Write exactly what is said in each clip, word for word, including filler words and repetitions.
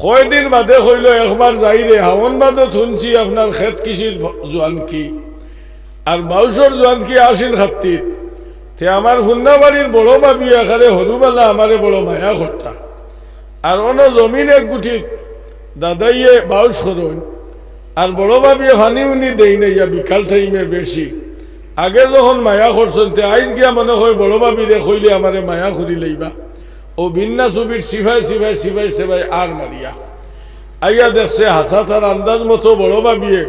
কয়দিন বাদে কইলো, "একবার যাইরে, হাওন বাদত হুনছি আপনার খেত কৃষির ভ-, জোয়ানকি, আর বাউশর জোয়ানকি আশিন খাত্তিত। তে আমার হুন্না বাড়ির বড় ভাবিয়ে একারে হরুবালা আমারে বড় মায়া করতা। আর অনো জমিন এক গুটিত দাদাইয়ে বাউশ করইন, আর বড় ভাবিয়ে ফানি উনি দেইন না, ইয়া বিকাল টাইমে বেশি। আগে যখন মায়া করছইন, তে আইজ গিয়া মনে কয় বড় ভাবিরে কইলে আমারে মায়া করি লইবা।" ও বিন্না সুবির সিফাই সিফাই সিফাই সিফাই আর মারিয়া আইয়া দেখছে হাছা তার আন্দাজ মতো বড় ভাবিয়ে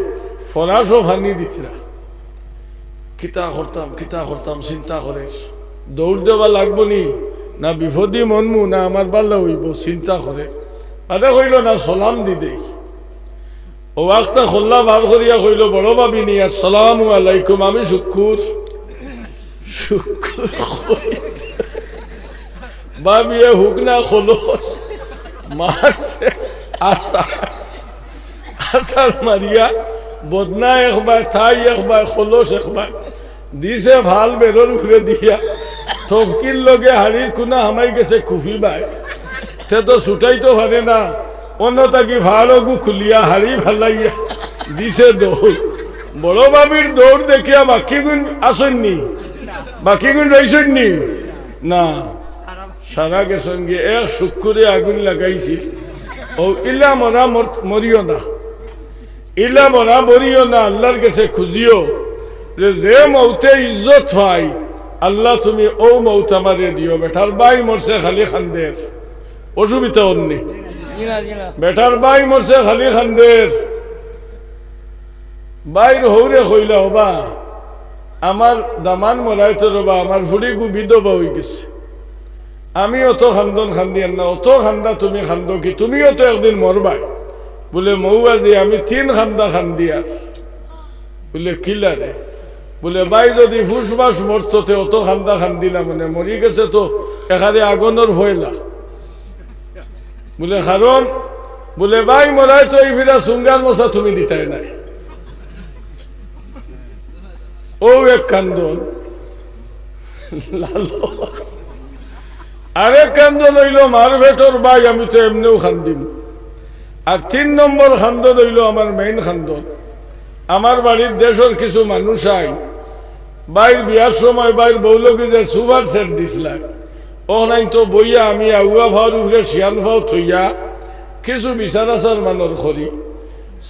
ফরাশও ফানি দিতরা। "কিতা করতাম, কিতা করতাম?" চিন্তা করে। "দৌড় দেওয়া লাগবো নি, না বিপদি মনমু, না আমার বালা অইবো?" চিন্তা করে। আরে কইলো, "না, সালাম দি দেই।" ও আখতা খোল্লা বার করিয়া কইলো, "বড় ভাবি নি, আসসালামু আলাইকুম, আমি শুক্কুর।" শুক্কুর কই? ভাবিয়ে হুক না খোলস মারছে, আছাড়, আছাড় মারিয়া বদনা একবার, থাই একবার, খোলস একবার। দিছে ফাল বেরর উপরে দিয়া, টপকির লগে হাড়ির কুনা হামাই গেছে কুফি বায়। তে তো ছুটাইতো পারে না, অন্য তাকি ফাড়গু খুলিয়া হাড়ি ফালাইয়া দিছে দৌড়। বড় ভাবির দৌড় দেখিয়া বাকিগুন আছইন নি, বাকিগুন রইছইন নি? না, সারা গেছইন গিয়া। এক শুক্কুরে আগুন লাগাইছিল। ও ইলা মরা মর-, মরিও না। ইলা মরা মরিও না, আল্লার গেছে খুজিও যে, যে মৌতে ইজ্জত পাই, আল্লা তুমি অউ মৌত আমারে দিও। বেটার ভাই মরছে খালি কান্দের, অসুবিধা অর নি। জি না, জি না। বেটার ভাই মরছে খালি কান্দের। ভাইর হউরে কইলা, "ওবা, আমার দামান মরাইতো রে বা, আমার ফুড়িগু বিধবা অইগেছে। আমি অত কান্দন কান্দিয়ার না, অত কান্দা তুমি কান্দো কি? তুমিও তো একদিন মরবায়।" বুলে, "মৌ আজি আমি তিন কান্দা কান্দিয়ার।" বুলে, "কিলা রে?" বুলে, "ভাই যুদি ফুসফাস মরতো তে অত কান্দা কান্দিলাম অনে, মরিগেছে তো একারে আগনর ফয়লা।" বুলে, "কারণ?" বুলে, "ভাই মরাইতো ই ফিরা সুঙ্গার মশা তুমি দিতায় নায়।" অউ এক কান্দন। লালস। আরেক কান্দন অইলো, "মার পেটর ভাই, আমি তো এমনেউ কান্দিমু।" আর তিন নম্বর কান্দন অইলো আমার মেইন কান্দন। আমার বাড়ির দেশর কিছু মানুষ আইন, ভাইর বিয়ার সময় ভাইর বউ লগি যে সুপার সেট দিছলা, অখানাইন তো বইয়া আমি আউয়া ফাওর উপরে শিয়ান ফাও থইয়া কিছু বিচার আচার মানর করি।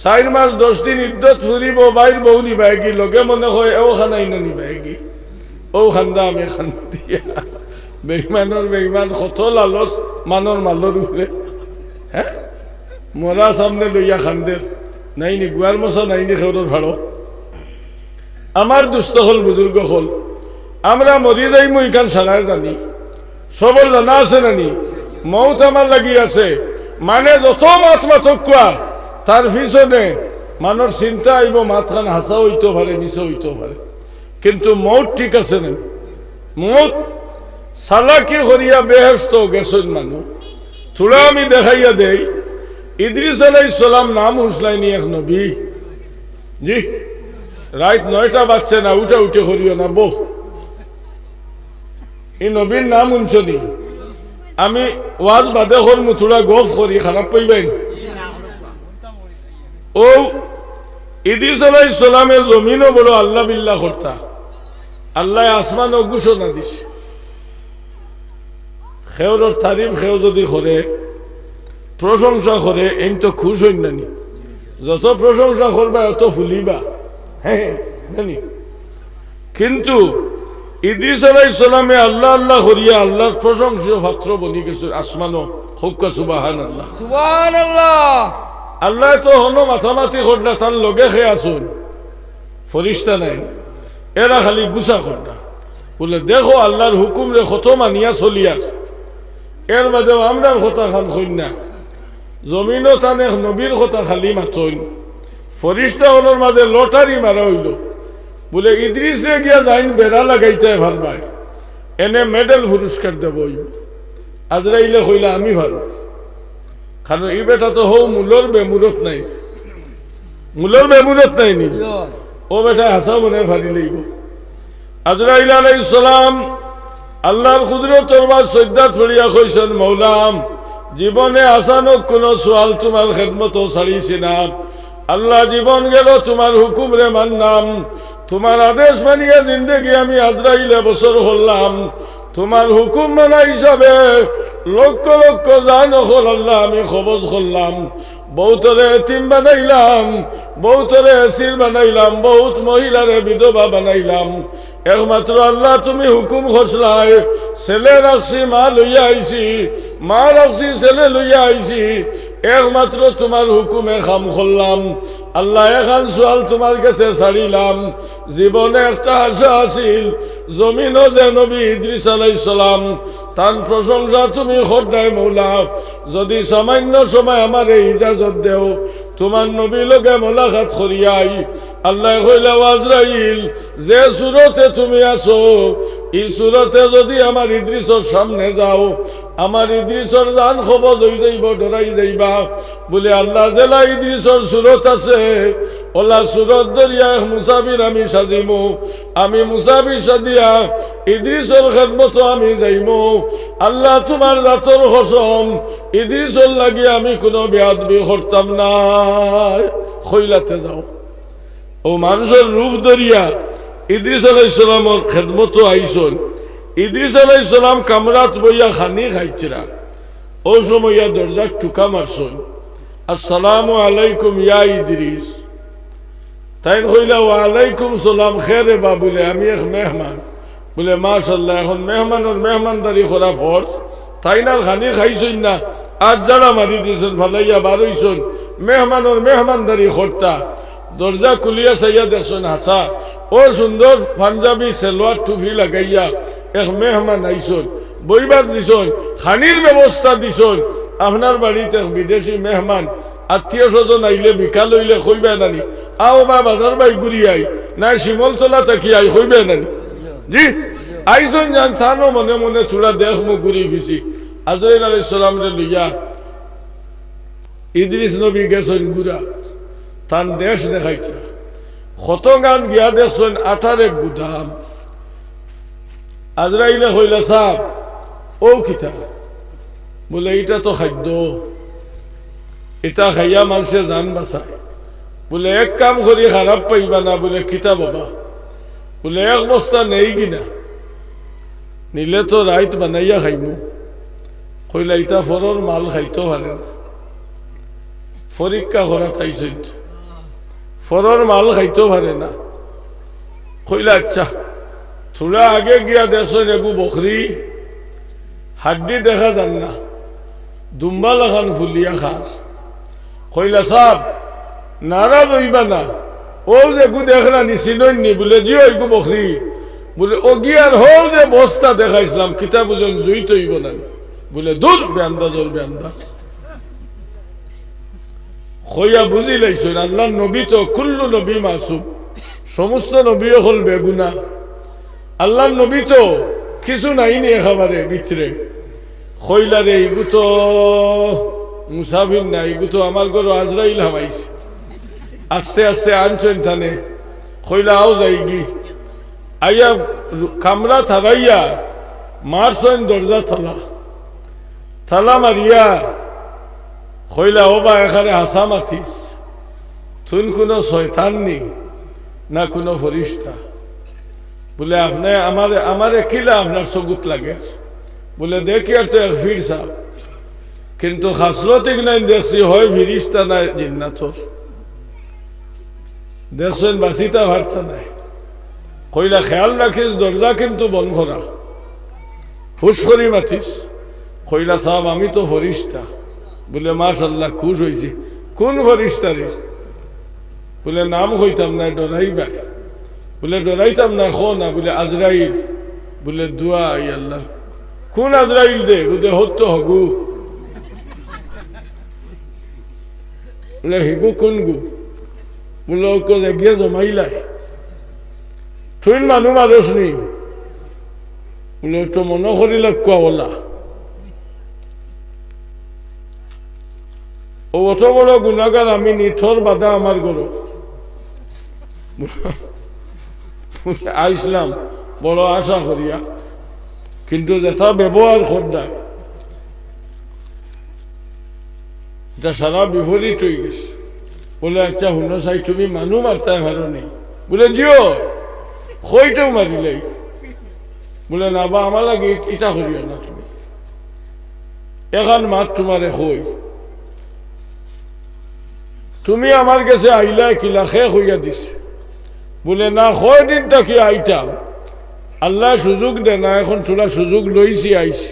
চাইর মাস দশ দিন ইদ্দত ফুরিবো, ভাইর বউ নিবায়গি, লগে মনে কয় অউ খানাইন নিবায়গি। অউ কান্দা আমি কান্দিয়া। বেইমানর বেইমান, কত লালস মানর মালর উপরে। হ্যাঁ? মরা সামনে লইয়া কান্দের। নাইনি, গুয়ার মশা নাইনি, খেউরর ফাড়ো। আমার দুস্ত অকল, বুজুর্গ অকল, আমরা মরি যাইমু, ইখান সারায় জানি। সবর জানা আছে না নি? মউত আমার লাগি আছে। মানে যত মাত মাতউক্কা, তার পিছনে মানর চিন্তা আইবো, মাতখান হাছা অইতো পারে, মিছা অইতো পারে, কিন্তু মউত ঠিক আছে না? মউত চালাকি করিয়া বেহেস্তো গেছইন মানুষ। থুড়া আমি দেখাইয়া দেই, ইদ্রিস আলাইহিস সালাম নাম হুনছলায়নি এক নবী? জি, রাইত নয়টা বাজছে না, উঠাউঠি করিও না, বউ। ই নবীর নাম হুনছনি? আমি ওয়াজ বাদে করমু, থুড়া গফ করি, খারাপ পাইবায়নি। অউ ইদ্রিস আলাইহিস সালামে জমিনো বড় আল্লা বিল্লা করতা। আল্লায় আসমানো ঘোষণা দিছে, খেউরর তারিফ খেউ যুদি করে, প্রশংসা করে, এইন তো খুশ অইন না নি? যত প্রশংসা করবা, অত ফুলিবা। হ্যাঁ, না নি? কিন্তু ইদ্রিস আলাইহিস সালামে আল্লা আল্লা করিয়া আল্লার প্রশংসনীয় পাত্র বনি গেছইন আসমানো। কউক্কা সুবহানাল্লাহ। সুবহানাল্লাহ। আল্লায় তো হনো মাতামাতি করলা, তান লগে কে আছইন? ফিরিস্তা নায়, এরা খালি গুছা করলা। বুলে, দেখো আল্লার হুকুমরে কত মানিয়া চলিয়ার, এর বাদেও আমরার কথাখান কইন না। জমিনো তান এক নবীর কথা খালি মাতইন। ফিরিস্তা অকলর মাঝে লটারি মারা অইলো। বুলে, ইদ্রিসরে গিয়া যাইন বেড়া লাগাইতায় পারবায়, এনে মেডেল পুরস্কার দেওয়া অইবো। আজরাইলে কইলা, আমি পারমু। কারণ ই বেটা তো হউ মুলর বেমুরত নায়, মুলর বেমুরত নায় নি? অউ বেটায় হাছা মনে পারি লইবো। আজরাইল আলাইহিস সালাম আল্লার কুদরতর বায় সইজদাত পড়িয়া কইছইন, মওলাম, জীবনে আচানক কুনু সওয়াল তুমার খেদমতো ছাড়িছি না। আল্লাহ, জীবন গেল তুমার হুকুমরে মানলাম, তুমার আদেশ মানিয়া জিন্দেগি আমি আজরাইলে বসর করলাম। তুমার হুকুম মানা হিসাবে লক্ষ লক্ষ জান অকল আল্লাহ আমি কবজ করলাম। বউতরে এতিম বানাইলাম, বউতরে এসির বানাইলাম, বউত মহিলারে বিধবা বানাইলাম। একমাত্র আল্লাহ তুমি হুকুম করছলায়, ছেলে রাখছি, মা লইয়া আইছি, মা রাখছি, ছেলে লইয়া আইছি। একমাত্র তুমার হুকুমে কাম করলাম। আল্লাহ, এখান সওয়াল তুমার গেছে ছাড়িলাম। জীবনে একটা আশা আছিল, জমিনো যে নবী ইদ্রিস আলাইহিস সালাম, তান প্রশংসা তুমি কররায় মৌলা। যদি সামান্য সময় আমারে ইজাজত দেও, তুমার নবীর লগে মোলাকাত করিয়াই। আল্লায় কইলা, "ও আজরাইল, যে সুরতে তুমি আছো, ই সুরতে যদি আমার ইদ্রিসর সামনে যাও, আমার ইদ্রিসর জান কবজ অই যাইবো, ডরাই যাইবা।" বুলে, "আল্লাহ, যেলা ইদ্রিসর সুরত আছে, অলা সুরত ধরিয়া এক মুসাফির আমি সাজিমু, আমি মুসাফির সাজিয়া ইদ্রিসর খেদমতো আমি যাইমু। আল্লাহ, তুমার জাতর কসম, ইদ্রিসর লাগি আমি কুনু বেয়াদবি করতাম নায়।" কইলাতে যাও। অউ মানষর রূপ ধরিয়া ইদ্রিস আলাইহিস সালামর খেদমতো আইছইন। ইদ্রিস আলাইহিস সালাম কামরাত বইয়া খানি খাইতরা। অউ সময় দরজাত টুকা মারছইন, "আসসালামু আলাইকুম ইয়া ইদ্রিস।" তাইন কইলা, "ওয়া আলাইকুম সালাম, কে রে বা?" বুলে, "আমি এক মেহমান।" বুলে, "মাশাআল্লাহ, এখন মেহমানর মেহমানদারি করা ফরজ।" তাইন আর খানি খাইছইন না, আর জাড়া মারি দিছইন, ফালাইয়া বার অইছইন, মেহমানর মেহমানদারি করতা। দরজা খুলিয়া চাইয়া দেখছইন, হাছা, অউ সুন্দর পাঞ্জাবি, সালোয়ার, টুপি লাগাইয়া এক মেহমান আইছইন, বইবার দিছইন, খানির ব্যবস্থা দিছইন। আপনার বাড়িত এক বিদেশি মেহমান, আত্মীয় স্বজন আইলে, বিকাল অইলে কইবা নানি, "আও বা বাজার বায় ঘুরি আই, না শিমলতলা থাকি আই", কইবা নানি? জি, আইছইন যান, তানও মনে মনে থুড়া দেখমু ঘুরি ফিছি। আজরাইল আলাইহিস সালামরে লইয়া ইদ্রিস নবী গেছইন ঘুরা, তান দেশ দেখাইতরা। কতগান গিয়া দেখছইন আটার এক গুদাম। আজরাইলে কইলা, "সাব, অউ কিতা?" বুলে, "ইটা তো খাদ্য, ইটা খাইয়া মানষে জান বাচায়।" বুলে, "এক কাম করি, খারাপ পাইবা না।" বুলে, "কিতা বাবা?" বুলে, "এক বস্তা নেই কিনা, নিলে তো রাইত বানাইয়া খাইমু।" কইলা, "ইটা পরর মাল খাইতো পারে না, পরীক্ষা করাত আইছইন তো, পরর মাল খাইতো পারে না।" কইলা, "আচ্ছা।" থুড়া আগে গিয়া দেখছইন এগু বকরি, হাড্ডি দেখা যার না, দুম্বা লাখান ফুলিয়া খার। কইলা, "সাব, নারাজ অইবা না, অউ যেগু দেখরা নি, চিনইন নি?" বুলে, "জি, অইগু বকরি।" বুলে, "অগিয়ার হউ যে বস্তা দেখাইছলাম, কিতা বুঝইন, জুইত অইবো না নি?" বুলে, "দূর, বেআন্দাজর বেআন্দাজ।" কইয়া বুঝিলাইছইন, আল্লার নবী তো, কুল্লু নবী মাসুম, সমস্ত নবী অকল বেগুনা। আল্লার নবী তো কিছু নাই নি একেবারে ভিতরে। কইলা রে, ইগু তো মুসাফির না, ইগু তো আমার ঘরো আজরাইল হামাইছে। আস্তে আস্তে আনছইন তানে। কইলা, "আও যাইগি।" আইয়া কামরাত হারাইয়া মারছইন দরজা তালা। তালা মারিয়া কইলা, "ও বা, এখানে হাছা মাতিস, তুইন কুনু শয়তান নি না কুনু ফিরিস্তা?" বুলে, "আপনে আমারে, আমারে কিলা আপনার চকুত লাগে?" বুলে, "দেখিয়ার তো এক পীর সাব, কিন্তু খাছলত ইগনাইন দেখছি, হয় ফিরিস্তা নায় জিন্নাতর।" দেখছইন, বাচিতা পারতা নায়। কইলা, "খেয়াল রাখিস, দরজা কিন্তু বন্ধ করা, হুশ করি মাতিস।" কইলা, "সাব, আমি তো ফিরিস্তা।" বুলে, "মাশাআল্লাহ, খুশ অইছি। কুন ফিরিস্তা রে?" বুলে, "নাম কইতাম না, ডরাইবায়।" বুলে, "ডরাইতাম না, কও না।" বুলে, "আজরাইল।" বুলে, "দোয়া আই আল্লার।" "কুন আজরাইল দে?" বুলে, "হত্য হগু।" বুলে, "হিগু কুনগু?" বুলে, "অউ কো যে গিয়া জমাইলায়।" "তুইন মানু মারস নি?" বুলে, "অউ তো মনো করিলে কুয়া অলা।" "অউ অত বড় গুনাগার আমি নি, তোর বাদে আমার ঘরো।" বুলে, "আইছলাম বড় আশা করিয়া, কিন্তু যেটা ব্যবহার কররায়।" ইটা সারা বিপরীত অইগেছে। বুলে, "আচ্ছা, হুনো চাই, তুমি মানু মারতায় পারো নি?" বুলে, "জি অয়।" "কয়টাউ মারিলাইলায়?" বুলে, "না বা, আমার লাগি ইট-, ইটা করিও না তুমি। এখান মাত তুমারে কই, তুমি আমার গেছে আইলায় কিলা, কে কইয়া দিছে?" বুলে, "না, কয়দিন থাকি আইতাম, আল্লায় সুযোগ দেয় না, এখন থুড়া সুযোগ লইছি, আইছি।"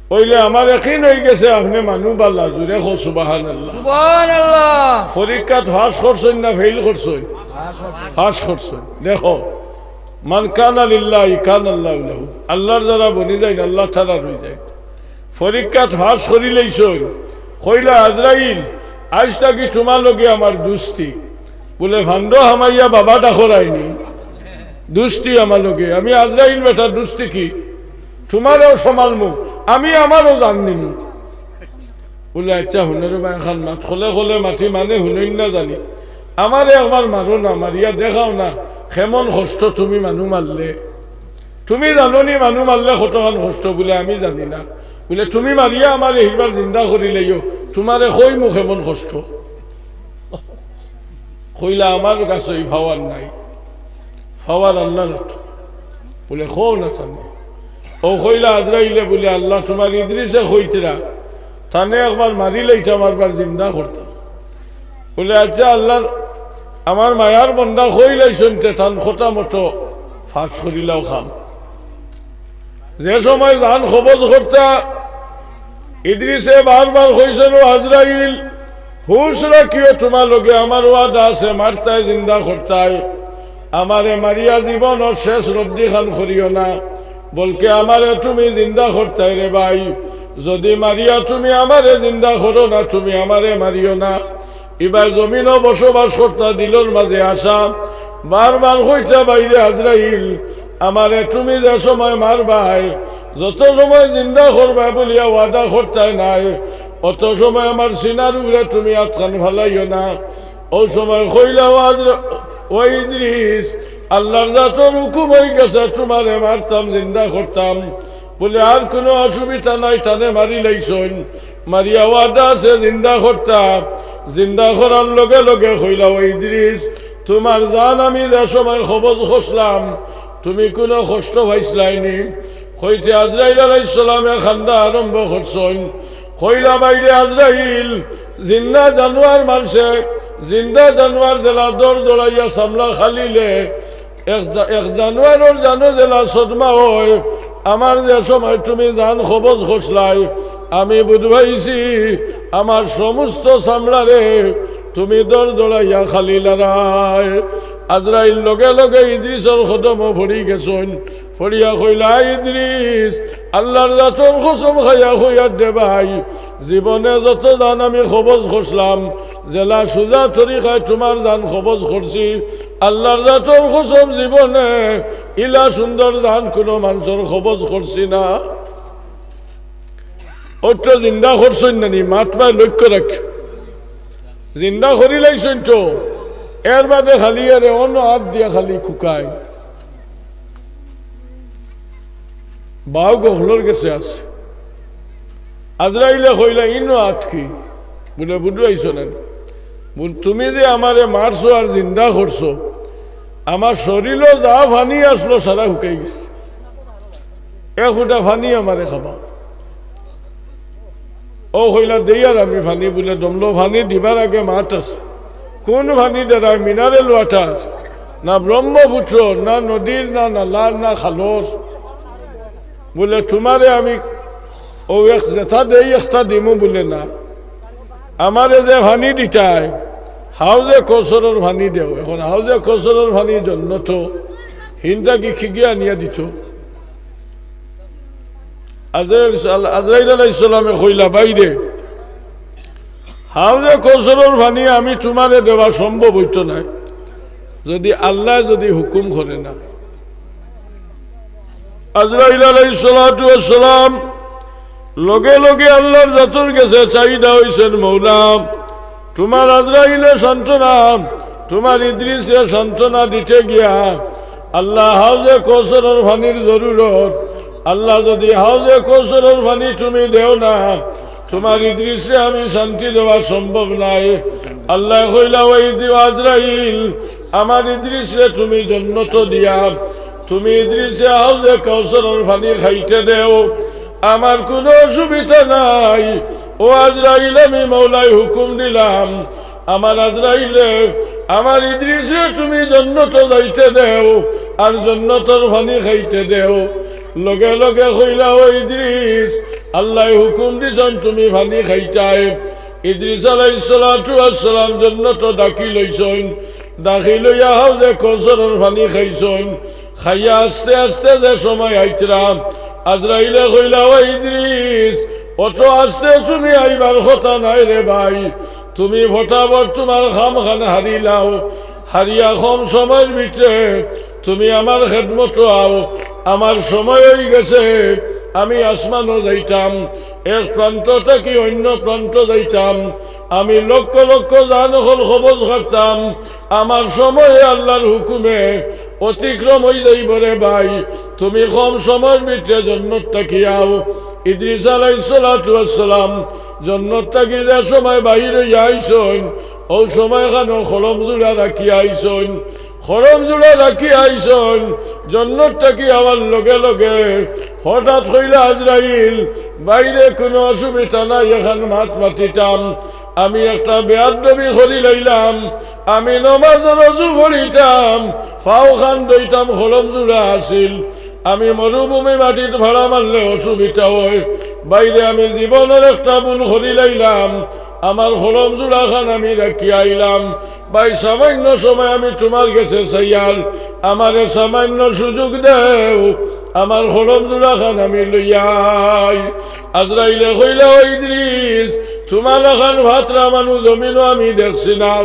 অইলে আমার একিন অইগেছে আপনে মানু বালা, জুরে কও সুবহানাল্লাহ। সুবহানাল্লাহ। পরীক্ষাত পাস করছইন না ফেইল করছইন? পাস করছইন। দেখো, মান কানা লিল্লাহি কানাল্লাহু লাহু। আল্লার যারা বনি যাইন, আল্লা তাআলার অই যাইন। পরীক্ষাত পাস করিলাইছইন, কইলা, "আজরাইল, আইজ থাকি তুমার লগে আমার দুস্তি।" বুলে, "ফান্দ হামাইয়া বাবা ডাকরায়নি, দুস্তি আমার লগে, আমি আজরাইল বেটা, দুস্তি কি? তুমারেও সামালমু, আমি আমারও জান নিমু।" বুলে, "আচ্ছা, হুনো রে বা, এখান মাত, কলে কলে মাতি মানে হুনইন না জানি, আমারে একবার মারো না, মারিয়া দেখাও না, কেমন কষ্ট তুমি মানু মারলে। তুমি জানো নি মানু মারলে কতখান কষ্ট?" বুলে, "আমি জানি না।" বুলে, "তুমি মারিয়া আমারে হিরবার জিন্দা করিলাইও, তুমারে কইমু কেমন কষ্ট।" কইলা, "আমার গেছে ই পাওয়ার নাই, পাওয়ার আল্লার আতো।" বুলে, "কও না তানে।" অউ কইলা, "আজরাইলে বুলে, আল্লা তুমার ইদ্রিসে কইতরা, তানে একবার মারিলাইতাম, আরবার জিন্দা করতাম।" বুলে, "আচ্ছা, আল্লার, আমার মায়ার বন্দা কইলাইছইন তে, তান কথা মতো পাস করিলাও কাম।" যে সময় জান কবজ করতা, ইদ্রিসে বারবার কইছইন, "ও আজরাইল, হুশ রাখিও, তুমার লগে আমার ওয়াদা আছে, মারতায় জিন্দা করতায়, আমারে মারিয়া জীবনর শেষ রদ্দি খান করিও না, বলকে আমারে তুমি জিন্দা করতায় রে ভাই। যুদি মারিয়া তুমি আমারে জিন্দা করো না, তুমি আমারে মারিও না।" ইবায় জমিনো বসবাস করতা, দিলর মাঝে আশা, বারবার কইতা, "ভাইরে আজরাইল, আমারে তুমি যে সময় মারবায়, যত সময় জিন্দা করবায় বুলিয়া ওয়াদা করতায় নায়, অত সময় আমার সিনার উপরে তুমি আতখান ফালাইও না।" অউ সময় কইলা, "ও আজরা-, ও ইদ্রিস, আল্লার জাতর হুকুম অইগেছে, তুমারে মারতাম, জিন্দা করতাম।" বুলে, "আর কুনু অসুবিধা নাই, তানে মারিলাইছইন।" মারিয়া ওয়াদা আছে জিন্দা করতা। জিন্দা করার লগে লগে কইলা, "ও ইদ্রিস, তুমার জান আমি যে সময় কবজ করছলাম, তুমি কুনু কষ্ট পাইছলায়নি?" কইতে আজরাইল আলাইহিস সালামে কান্দা আরম্ভ করছইন। কইলা, "ভাইরে আজরাইল, জিন্দা জানোয়ার মানষে, জিন্দা জানোয়ার যেলা দৌড় দৌড়াইয়া চামড়া খালিলে, এক জা-, এক জানোয়ারর জানো যেলা সদমা অয়, আমার যে সময় তুমি জান কবজ করছলায়, আমি বুঝ পাইছি, আমার সমস্ত চামড়ারে তুমি দৌড় দৌড়াইয়া খালিলারায়।" আজরাইল লগে লগে ইদ্রিসর কদমো পড়ি গেছইন। পড়িয়া কইলা, "আয় ইদ্রিস, আল্লার জাতর কসম খাইয়া কইয়ার দে ভাই, জীবনে যত জান আমি কবজ করছলাম, যেলা সুজা তরিকায় তুমার জান কবজ করছি, আল্লার জাতর কসম জীবনে ইলা সুন্দর জান কুনু মানষর কবজ করছি না।" অউ তো জিন্দা করছইন না নি, মাত বায় লক্ষ্য রাখ। জিন্দা করিলাইছইন তো, এরবাদে খালি এরে অনো আত দিয়া খালি খুকায়। বাউ গফলর গেছে আছে। আজরাইলে কইলা, "ইনো আত কি?" বুলে, "বুঝাইছো না নি?" বুলে, "তুমি যে আমারে মারছো আর জিন্দা করছো, আমার শরীলো যা পানি আছলো সারা হুকাই গেছে। এক ফুটা পানি আমারে খাবাও।" অউ কইলা, "দেইয়ার আমি পানি।" বুলে, "দমলো পানি দিবার আগে মাত আছে। কুন পানি দেরায়, mineral water না ব্রহ্মপুত্র, না নদীর, না নালার, না খালর?" বুলে, "তুমারে আমি অউ এক যেটা দেই, একটা দিমু।" বুলে, "না, আমারে যে পানি দিতায়, হাউজে কৌসরর পানি দেও।" এখন হাউজে কৌসরর পানি জন্নতো, হিনতা কি খিগিয়া আনিয়া দিতো। আজরাইল, আজরাইল আলাইহিস সালামে কইলা, "ভাইরে, হাউজে কৌসরর পানি আমি তুমারে দেওয়া সম্ভব অইতো নায়, যুদি আল্লায় যুদি হুকুম করে না।" আজরাইল আলাইহিস সালাতু ওয়াস সালাম লগে লগে আল্লার জাতর গেছে চাইয়া কইছইন, "মৌলা, তুমার আজরাইলে সান্ত্বনা, তুমার ইদ্রিসে সান্ত্বনা দিতে গিয়া আল্লা হাউজে কৌসরর পানির জরুরত। আল্লা, যুদি হাউজে কৌসরর পানি তুমি দেও না, তুমার ইদ্রিসরে আমি শান্তি দেওয়া সম্ভব নায়।" আল্লায় কইলা, "ওই দিও আজরাইল, আমার ইদ্রিসরে তুমি জন্নত দিয়া, তুমি ইদ্রিসরে হাউজে কাউসারর পানি খাইতে দেও, আমার কুনু অসুবিধা নাই।" ও আজরাইল, আমি মওলায় হুকুম দিলাম, আমার আজরাইলে, আমার ইদ্রিসরে তুমি জন্নত যাইতে দেও, আর জন্নতর পানি খাইতে দেও। লগে লগে কইলা, "ও ইদ্রিস, আল্লায় হুকুম দিছইন তুমি পানি খাইতায়।" ইদ্রিস আলাইহিস সালাতু ওয়াস সালাম জন্নত দাখিল অইছইন, দাখিল অইয়া হাউজে কাউসারর পানি খাইছইন। খাইয়া আস্তে আস্তে যে সময় আইতরা, আজরাইলে কইলা, "ও ইদ্রিস, অত আস্তে তুমি আইবার কথা নায় রে ভাই, তুমি ফটাফট তুমার কামখান হারিলাও, হারিয়া কম সময়র ভিতরে তুমি আমার খেদমতো আও, আমার সময় অইগেছে, আমি আসমানো যাইতাম, এক প্রান্ত থাকি অইন্য প্রান্ত যাইতাম, আমি লক্ষ লক্ষ জান অকল কবজ করতাম, আমার সময়ে আল্লার হুকুমে অতিক্রম অইযাইবো রে ভাই, তুমি কম সময়র ভিতরে জন্নত থাকি আও।" ইদ্রিস আলাইহিস সালাতু ওয়াস সালাম জন্নত থাকি যে সময় বাইর অইয়া আইছইন, অউ সময়খানো কলম জুড়া রাখিয়া আইছইন, কলম জুড়া রাখিয়া আইছইন। জন্নত থাকি আওয়ার লগে লগে হঠাৎ কইলা, "আজরাইল, বাইরে কুনু অসুবিধা নাই, এখান মাত মাতিতাম, আমি একটা বেয়াদবি করিলাইলাম, আমি নমাজর অজু করিতাম, পাওখান ধইতাম, কলম জুড়া আছিল, আমি মরুভূমি মাটিত ভাড়া মারলে অসুবিধা অয়, বাইরে আমি জীবনর একটা ভুল করিলাইলাম, আমার কলম জুড়াখান আমি রাখিয়া আইলাম।" ভাই, সামান্য সময় আমি তুমার গেছে চাইয়ার, আমারে সামান্য সুযোগ দেও, আমার কলম জুড়াখান আমি লইয়াই। আজরাইলে কইলা, "ও ইদ্রিস, তুমার লাখান ফাতরা মানুষ জমিনো আমি দেখছি না।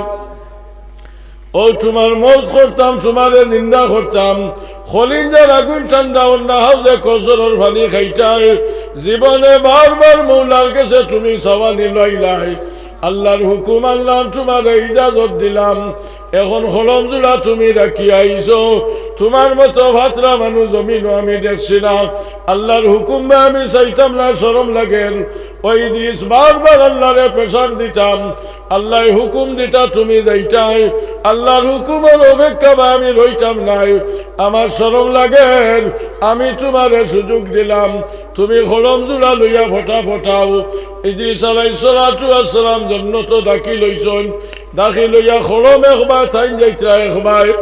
অউ তুমার মউত করতাম, তুমারে জিন্দা করতাম, কলিজার আগুন ঠান্ডা অইন্য হাউজে কাউসারর পানি খাইতায়, জীবনে বারবার মওলার গেছে তুমি চাওয়ানি লইলায়।" আল্লার হুকুম আনলাম, তুমারে ইজাজত দিলাম, এখন কলম জুড়া তুমি রাখিয়া আইছো, তুমার মতো ফাতরা মানুষ জমিনো আমি দেখছি না। আল্লার হুকুম বা আমি চাইতাম না, শরম লাগের। ও ইদ্রিস, বারবার আল্লারে প্রেশার দিতাম, আল্লায় হুকুম দিতা তুমি যাইতায়, আল্লার হুকুমর অপেক্ষা বা আমি রইতাম নায়, আমার শরম লাগের, আমি তুমারে সুযোগ দিলাম, তুমি কলম জুড়া লইয়া ফটাফট আও। ইদ্রিস আলাইহিস সালাতু ওয়াস সালাম জন্নতো দাখিল অইছইন, দাখিল অইয়া কলম একবার তাইন যাইতরা একবার।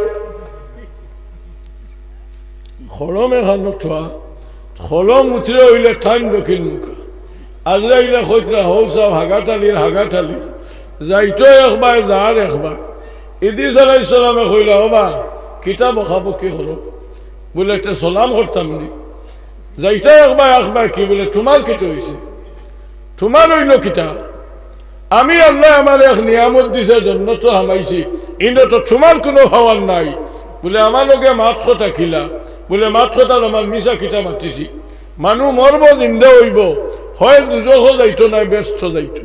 কলম এখানো থোয়া, কলম উতরে অইলে তাইন দক্ষিণ মুখা। আজরাইলে কইতরা, "হউ চাও, হাগাটালির, হাগাটালির।" যাইতো একবার, যার একবার। ইদ্রিস আলাইহিস সালামে কইলা, "ওবা, কিতা বকাবকি করো?" বুলে, "তে সালাম করতাম নি।" যাইতা একবার, একবার কি বুলে, "তুমার কিতা অইছে? তুমার অইলো কিতা? আমি আল্লায় আমারে এক নিয়ামত দিছে, জন্নতো হামাইছি, ইনো তো তুমার কুনু পাওয়ার নাই।" বুলে, "আমার লগে মাত কথা কিলা?" বুলে, "মাত কথা আমার মিছা কিতা মাতিছি? মানুষ মরবো, জিন্দা অইবো, হয় দুজখো যাইতো নায় বেহেস্তো যাইতো।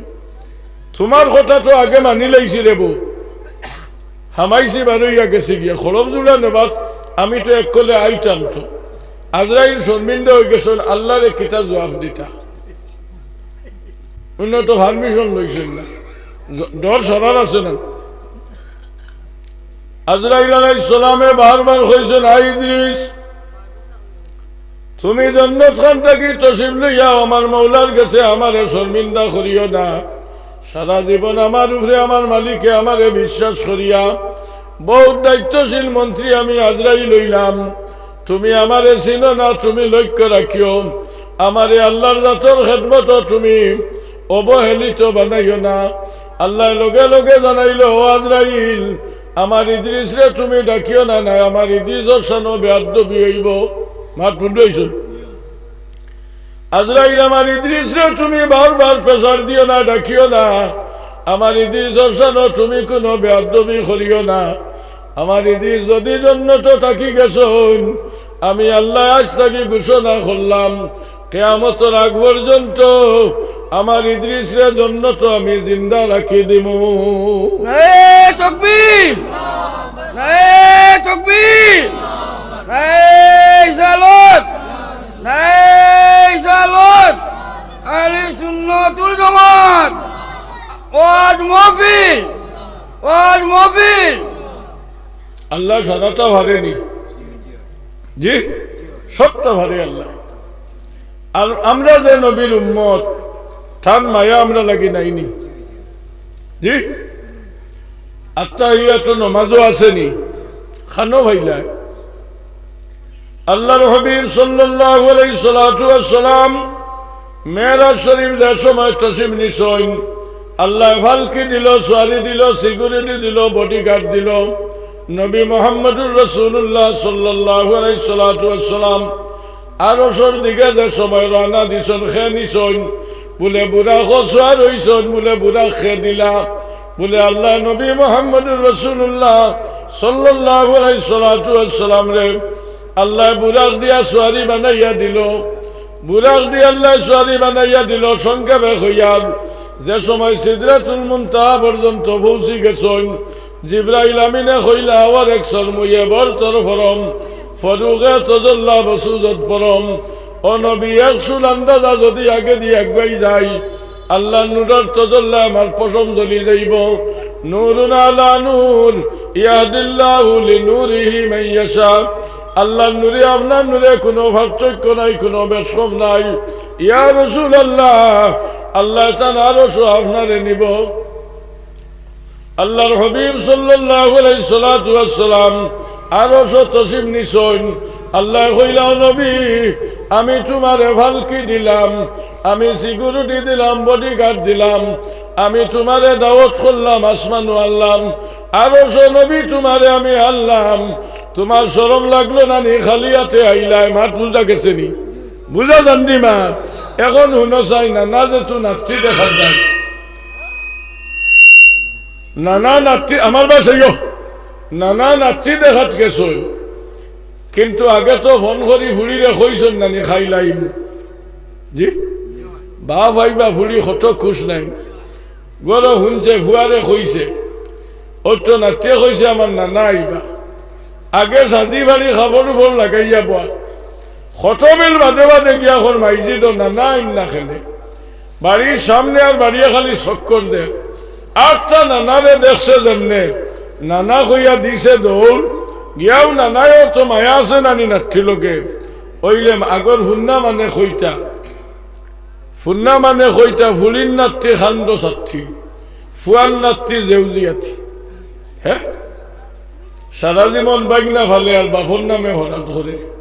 তুমার কথা তো আগে মানি লাইছি রে বো।" হামাইছি, বারইয়া গেছি গিয়া। কলম জুড়া নেবাত আমি তো এক কলে আইতাম তো। আজরাইল শর্মিন্দা অইগেছইন, আল্লারে কিতা জুয়াব দিতা? অইন্য তো পারমিশন লইছইন না। জ-, ডর সরার আছে না? আজরাইল আলাইহিস সালামে বারবার কইছইন, "আই ইদ্রিস, তুমি জন্নত খান থাকি তশরিফ লইয়াও, আমার মওলার গেছে আমারে শর্মিন্দা করিও না। সারা জীবন আমার উপরে আমার মালিকে আমারে বিশ্বাস করিয়া বউত দায়িত্বশীল মন্ত্রী আমি আজরাইল অইলাম। তুমি আমারে চিনো না, তুমি লক্ষ্য রাখিও, আমারে আল্লার জাতর খেদমতো তুমি অবহেলিত বানাইও না।" আল্লায় লগে লগে জানাইলো, "ও আজরাইল, আমার ইদ্রিসরে তুমি ডাকিও না, নায় আমার ইদ্রিসর শানো বেয়াদবি অইবো।" মাত বুঝাইছো? "আজরাইল, আমার ইদ্রিসরে তুমি বারবার প্রেশার দিও না, ডাকিও না। আমার ইদ্রিসর শানো তুমি কুনু বেয়াদবি করিও না। আমার ইদ্রিস যুদি জন্নতো থাকি গেছইন, আমি আল্লায় আইজ থাকি ঘোষণা করলাম, কিয়ামতর আগ পর্যন্ত আমার ইদ্রিসরে জন্নতো আমি জিন্দা রাখি দিমু।" নারায়ে তাকবীর, নারায়ে তাকবীর, নারায়ে রিসালাত, নারায়ে রিসালাত। আহলে সুন্নাতুল জামাত ওয়াজ মাহফিল, ওয়াজ মাহফিল। আল্লাহ সারাটা পারে নি? জি, সবটা পারে আল্লাহ। আর আমরা যে নবীর উম্মত, তান মায়া আমরার লাগি নাই নি? জি, আত্তাহিয়াতু নমাজও আছে নি? খানো ভাইলা, আল্লাহর হাবিব সাল্লাল্লাহু আলাইহিস সালাতু ওয়াস সালাম মেরাজ শরীফ যে সময় তশরিফ নিছইন, আল্লায় ফালকি দিল, সুয়ারি দিল, সিকিউরিটি দিল, বডিগার্ড দিল। নবী মুহাম্মদুর রাসূলুল্লাহ সাল্লাল্লাহু আলাইহিস সালাতু ওয়াস সালাম আরশর দিকে যে সময় রওনা দিছইন, কে নিছইন? বুলে বুরাকো সুয়ার অইছইন। বুলে বুরাক কে দিলা? বুলে আল্লায় নবী মুহাম্মদুর রাসূলুল্লাহ সাল্লাল্লাহু আলাইহিস সালাতু ওয়াস সালামরে আল্লায় বুরাক দিয়া সুয়ারি বানাইয়া দিল। বুরাক দিয়া আল্লায় সুয়ারি বানাইয়া দিল। সংক্ষেপে কইয়ার, যে সময় সিদরাতুল মুনতাহা পর্যন্ত পৌঁছি গেছইন, জিব্রাইল আমিনে কইলা, "আওয়ার এক সরমুয়ে বর তর ফরম, ফরুগে তজল্লা বসুজত ফরম।" ও নবী, এক চুল আন্দাজা যদি আগেদি আগুয়াই যাই, আল্লাহর নূরর তজল্লায় আমার পশম জ্বলি যাইব। নূরুন আলা নূর, ইয়াহদিল্লাহু লিনূরিহি মান ইয়াশা। আল্লাহর নূরে আপনার নূরে কোনো পার্থক্য নাই, কোনো বেশকম নাই। ইয়া রাসূলুল্লাহ, আল্লায় তান আরশও আপনারে নিব। আল্লাহর হাবিব সাল্লাল্লাহু আলাইহিস সালাতু ওয়াস সালাম আরশো তশরিফ নিছইন। আল্লায় কইলা, "ও নবী, আমি তুমারে ফালকি দিলাম, আমি সিকিউরিটি দিলাম, বডিগার্ড দিলাম, আমি তুমারে দাওয়াত করলাম, আসমানো আনলাম, আরশো নবী তুমারে আমি আনলাম, তুমার শরম লাগলো না নি? খালি আতে আইলায়।" মাত বুঝা গেছে নি? বুঝা যার নি মাত? এখন হুনো চাই না, না যে তুই নাতি দেখার যায়। নানা নাতি, আমার বাসাইও নানা নাতি দেখাত গেছইন, কিন্তু আগে তো ফোন করি ফুড়িরে কইছইন না নি খাইলাইমু? জি, বাপ আইবা, ফুড়ি কত খুশ নাই। ঘরো হুনছে, ফুয়ারে কইছে, অউ তো নাতিয়ে কইছে আমার নানা আইবা। আগে সাজি বাড়ি কাপড় উপর লাগাইয়া বওয়া, কত বেল বাদে বাদে গিয়া কর মাইজি তো নানা আইন না খেলে। বাড়ির সামনে আর বাড়িয়ে খালি চক্কর দের। আখতা নানারে দেখছে যেমনে, নানা কইয়া দিছে দৌড়, গিয়াও নানায়ও তো মায়া আছে নানি নাতির লগে। অইলে আগর হুন্না মানে কইতা, ফুন্না মানে কইতা, ফুড়ির নাতি খান্দ সাথী, ফুয়ার নাতি জেউজিয়াতি। হে, সারা জীবন বাইগনা ফালে আর বাপর নামে হঠাৎ করে।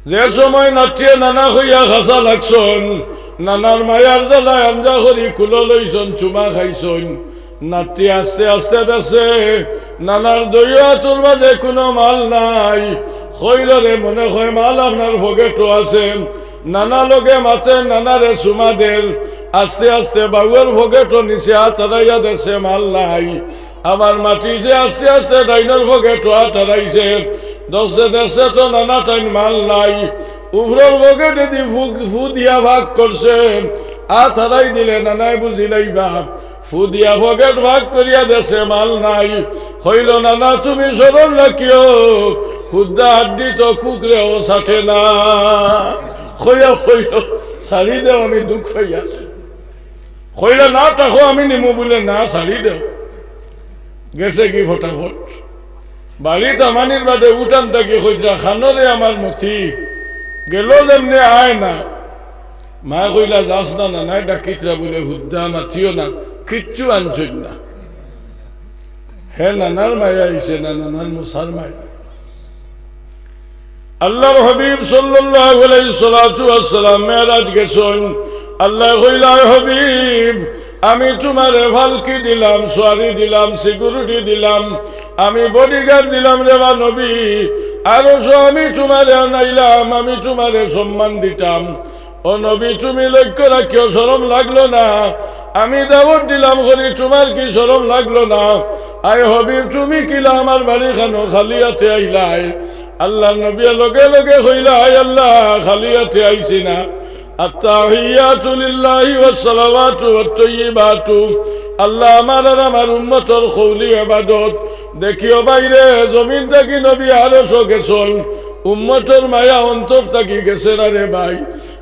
যে সময় নাতিয়ে নানা কইয়া খাসা লাগছইন, নানার মায়ার জ্বালায় আঞ্জা করি কুলো লইছইন, চুমা খাইছইন, নাতি আস্তে আস্তে দেখছে নানার দুইও আতর মাঝে কুনো মাল নাই। কইল, "রে, মনে কয় মাল আপনার পকেটো আছে।" নানা লগে মাতে, নানারে চুমা দের। আস্তে আস্তে বাউর পকেটো নিচে আত হারাইয়া দেখছে মাল নাই। আবার মাটিছে আস্তে আস্তে ডাইনর পকেটো আত হারাইছে। দেখছে দেখছে তো নানা তাইন মাল নাই। উপরর পকেটেদি ফু, ফু দিয়া ভাগ করছে। আত হারাই দিলে নানায় বুঝিলাইবা। ফু দিয়া পকেট ভাগ করিয়া দেখছে মাল নাই। কইল, "নানা, তুমি শরম রাখিও, হুদ্দা হাড্ডি তো কুকুরেও চাটে না।" কইয়া কইল, "ছাড়ি দেও, আমি দুখ পাইয়ার।" কইল, "না, থাকো, আমি নিমু।" বুলে, "না, ছাড়ি দেও।" গেছে গি ফটাফট। বাড়িত আমানির বাদে উঠান থাকি কইতরা, "খানোরে আমার মতি, গেল যেমনে আয় না।" মায় কইলা, "যাস না, নানায় ডাকিতরা বুলে, হুদ্দা মাতিও না, কিচ্ছু আনছইন না।" হে নানার মায়া আইছে না, নানার মশার মায়া। আল্লাহর হাবিব সাল্লাল্লাহু আলাইহি সালাতু ওয়াস সালাম মেরাজ গেছইন। আল্লায় কইলা, "হাবিব, আমি তুমারে ফালকি দিলাম, সুয়ারি দিলাম, সিকিউরিটি দিলাম, আমি বডিগার্ড দিলাম রে বা নবী, আরশো আমি তুমারে আনাইলাম, আমি তুমারে সম্মান দিতাম।" ও নবী, তুমি লক্ষ্য রাখিও, শরম লাগলো না? আমি দাওয়াত দিলাম করি, তুমার কি শরম লাগলো না? আয় হাবিব, তুমি কিলা আমার বাড়ি খানো খালি আতে আইলায়? আল্লাহর নবী লগে লগে কইলা, "আয় আল্লাহ, খালি আতে আইছি না। আত্তাহিয়াতু লিল্লাহি ওয়াস সালাওয়াতু ওয়াত তাইয়্যিবাতু।" আল্লাহ আমার আর আমার উম্মতর কওলি ইবাদত। দেখিও বাইরে জমিন থাকি নবী আরশো গেছইন, উম্মতর মায়া অন্তর থাকি গেছে না রে ভাই।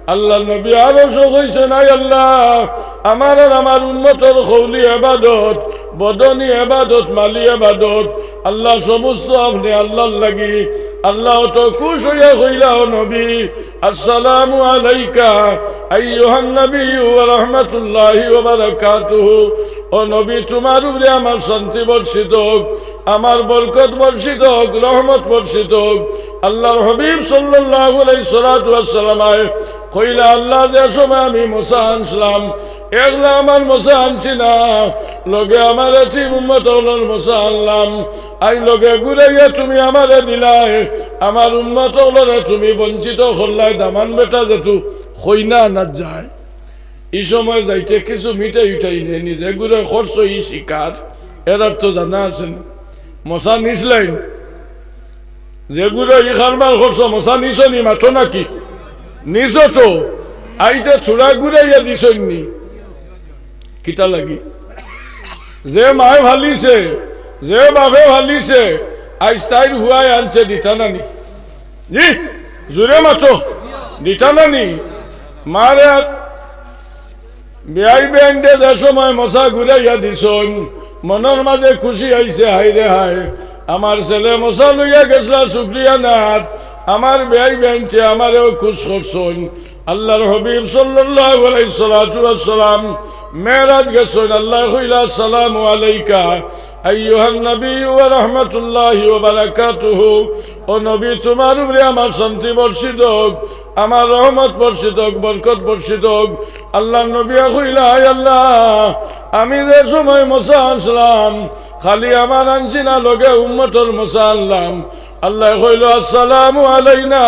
আল্লাহর নবী আরশো কইছইন, "আয় আল্লাহ, আমার আর আমার উম্মতর কওলি ইবাদত, বদনি ইবাদত, মালি ইবাদত, আল্লাহ সমস্ত আপনে আল্লাহর লাগি।" আল্লাহ অত খুশ অইয়া কইলা, "ও নবী, আসসালামু আলাইকা আইয়ুহান নবিয়্যু ওয়া রাহমাতুল্লাহি ওয়া বারাকাতুহু।" ও নবী, তুমার উপরে আমার শান্তি বর্ষিত অউক, আমার বরকত বর্ষিত অউক, রহমত বর্ষিত অউক। আল্লাহর হাবিব সাল্লাল্লাহু আলাইহিস সালাতু ওয়াস সালাম আয় কইলা, "আল্লাহ, যে সময় আমি মশা আনছলাম, একলা আমার মশা আনছি না, লগে আমার এতিম উম্মত অকলর মশা আনলাম। আইজ লগে ঘুরাইয়া তুমি আমারে দিলায়, আমার উম্মত অকলরে তুমি বঞ্চিত করলায়।" দামান বেটা যেহেতু কইনা আনাত যায়, ই সময় যাইতে কিছু মিঠাই উঠাই নেয়নি, যেগুরে করছো ই শিকার, এরার তো জানা আছে না। মশা নিছলাইন, যেগুরে ই কারবার করছো, মশা নিছো নি, মাতো নাকি? নিছো তো। আইতে থুড়া ঘুরাইয়া দিছইন নি? কিতা লাগি? যে মায়ে ফালিছে, যে বাপে ফালিছে, আইজ তাইর হুয়ায় আনছে, দিতা না নি? জি, জুরে মাতো, দিতা না নি? মারে আর বিয়াই বেইনতে যে সময় মশা ঘুরাইয়া দিছইন, মনর মাঝে খুশি আইছে, হায় রে হায়, আমার ছেলে মশা লইয়া গেছলা শুকরিয়া নাথ, আমার বিয়াই বেইনতে আমারেও খুশ করছইন। আল্লাহর হাবিব সাল্লাল্লাহু আলাইহিস সালাতু ওয়াস সালাম মেরাজ গেছইন, আল্লায় কইলা, "আসসালামু আলাইকা আইয়ুহান নবিয়্যু ওয়া রাহমাতুল্লাহি ওয়া বারাকাতুহু।" ও নবী, তুমার উপরে আমার শান্তি বর্ষিত অউক, আমার রহমত বর্ষিত অউক, বরকত বর্ষিত অউক। আল্লাহর নবীয়ে কইলা, "আয় আল্লাহ, আমি যে সময় মশা আনছলাম, খালি আমার আনছি না, লগে উম্মতর মশা আনলাম।" আল্লায় কইলা, "আসসালামু আলাইনা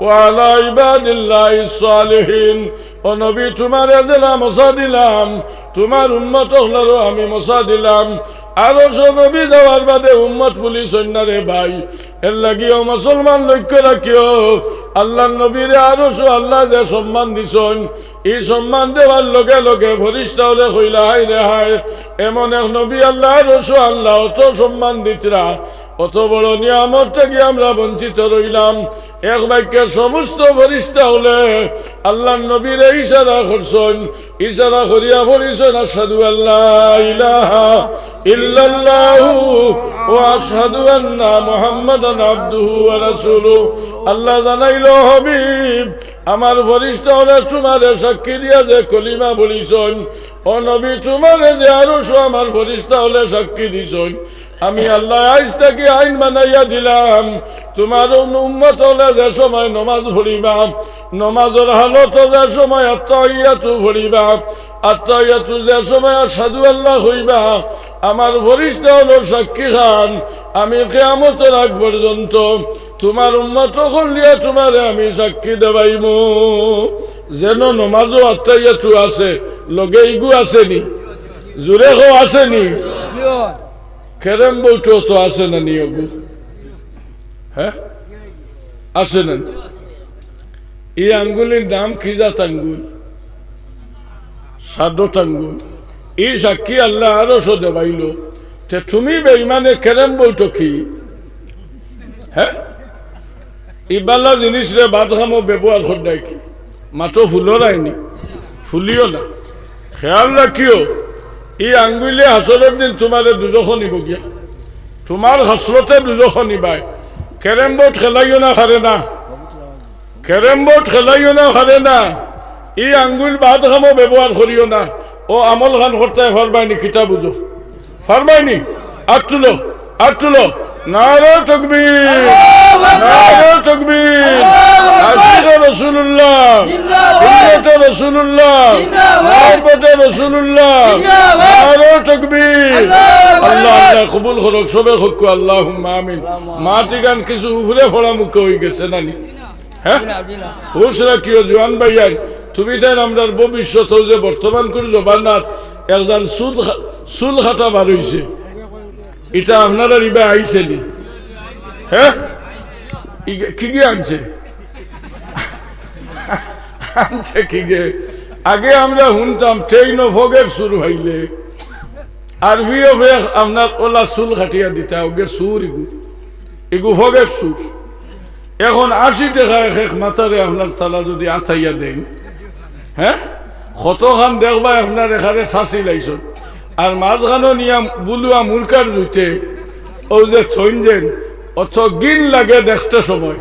ওয়া আলা ইবাদিল্লাহিস সালিহিন।" ও নবী, তুমারে যেলা মশা দিলাম, তুমার উম্মত অকলরেও আমি মশা দিলাম। আরশো নবী যাওয়ার বাদে উম্মত ভুলিছইন না রে ভাই। এর লাগিও মুসলমান লক্ষ্য রাখিও, আল্লাহর নবীরে আরশো আল্লায় যে সম্মান দিছইন, ই সম্মান দেওয়ার লগে লগে ফিরিস্তা অকলে কইলা, "হায় রে হায়, এমন এক নবী আল্লায় আরশো আল্লায় অত সম্মান দিতরা, অত বড় নিয়ামত থাকি আমরা বঞ্চিত রইলাম।" এক বাক্যে সমস্ত ফিরিস্তা অকলে আল্লাহর নবীরে ইশারা করছইন, ইশারা করিয়া পড়ছইন, "আশহাদু আল্লা ইলাহা ইল্লাল্লাহু ওয়া আশহাদু আন্না মুহাম্মাদান আবদুহু ওয়া রাসূলুহু।" আল্লায় জানাইলো, "হাবিব, আমার ফিরিস্তা অকলে তুমারে সাক্ষী দিয়া যে কলিমা পড়ছইন, ও নবী, তুমারে যে আরশো আমার ফিরিস্তা অকলে সাক্ষী দিছইন, আমি আল্লায় আইজ থাকি আইন বানাইয়া দিলাম, তুমার উম-, উম্মত অকলে যে সময় নমাজ পড়িবা, নমাজর হালতো যে সময় আত্তাহিয়াতু পড়িবা, আত্তাহিয়াতু যে সময় আশহাদু আল্লাহ কইবা, আমার ফিরিস্তা অকলর সাক্ষী খান, আমি কিয়ামতর আগ পর্যন্ত তুমার উম্মত অকল দিয়া তুমারে আমি সাক্ষী দেবাইমু।" যেন নমাজো আত্তাহিয়াতু আছে, লগে ইগু আছে নি? জুরে কও, আছে নি? কেরেম বউটো তো আছে না নি ওগু? হ্যাঁ? আছে না নি? ই আঙ্গুলির নাম কি জাত আঙ্গুল? সাদত আঙ্গুল। ই সাক্ষী আল্লায় আরশো দেবাইলো। তে তুমি বেইমানে কেরেম বউটো কি? হ্যাঁ? ই বালা জিনিসরে বাদ কামো ব্যবহার কররায় কি? মাতো ফুলরায় নি, ফুলিও না। খেয়াল রাখিও, ই আঙ্গুলে হাশরর দিন তুমারে দুজখো নিবো গিয়া। তুমার খাসলতে দুজখো নিবায়। কেরেম বোর্ড খেলাইও না, পারে না। কেরেম বোর্ড খেলাইও না, পারে না। ই আঙ্গুল বাদ কামো ব্যবহার করিও না। ও আমল খান করতায় পারবায় নি, কিতা বুঝো? পারবায় নি? আত তুলো, আত তুলো। নারে তকবীর, আল্লাহু আকবার। নারে তকবীর। আল্লাহু আকবার। আশিকে রাসূলুল্লাহ, জিন্দাবাদ। সুন্নতে রাসূলুল্লাহ, জিন্দাবাদ। মহব্বতে রাসূলুল্লাহ, জিন্দাবাদ। নারে তকবীর। আল্লাহু আকবার। আল্লাহ, আল্লাহ কবুল করউক, সবে কউক্কা আল্লাহুম্মা আমিন। আল্লাহুম্মা আমিন। মাটিখান কিছু উপরে পড়া মুখে অইগেছে নানি? হ্যাঁ? জি না, জি না। হুশ রাখিও জুয়ান ভাইয়াইন, তুমি তাইন আমরার ভবিষ্যৎ। অউ যে বর্তমান কুনু জমানাত একজন চুল খা-, চুল কাটা বার অইছে, ইটা আপনারার ইবায় আইছে নি? হ্যাঁ? ইগে-, কিগে আনছে? আনছে কিগে? আগে আমরা হুনতাম ট্রেইনো ফগের চুর অইলে, আরপিএফে আপনার অলা চুল কাটিয়া দিতা, অউগে চুর ইগু, ইগু ফগের চুর। এখন আশি টেকা এক এক মাথারে আপনার তালা যুদি আতাইয়া দেইন, হে, কতখান দেখবায় আপনার এখানে ছাছি লাইছইন। আর মাঝখানো নিয়া বুলুয়া মুরকার জুইতে অউ যে থইন যেন, অত ঘিন লাগে দেখতে সময়।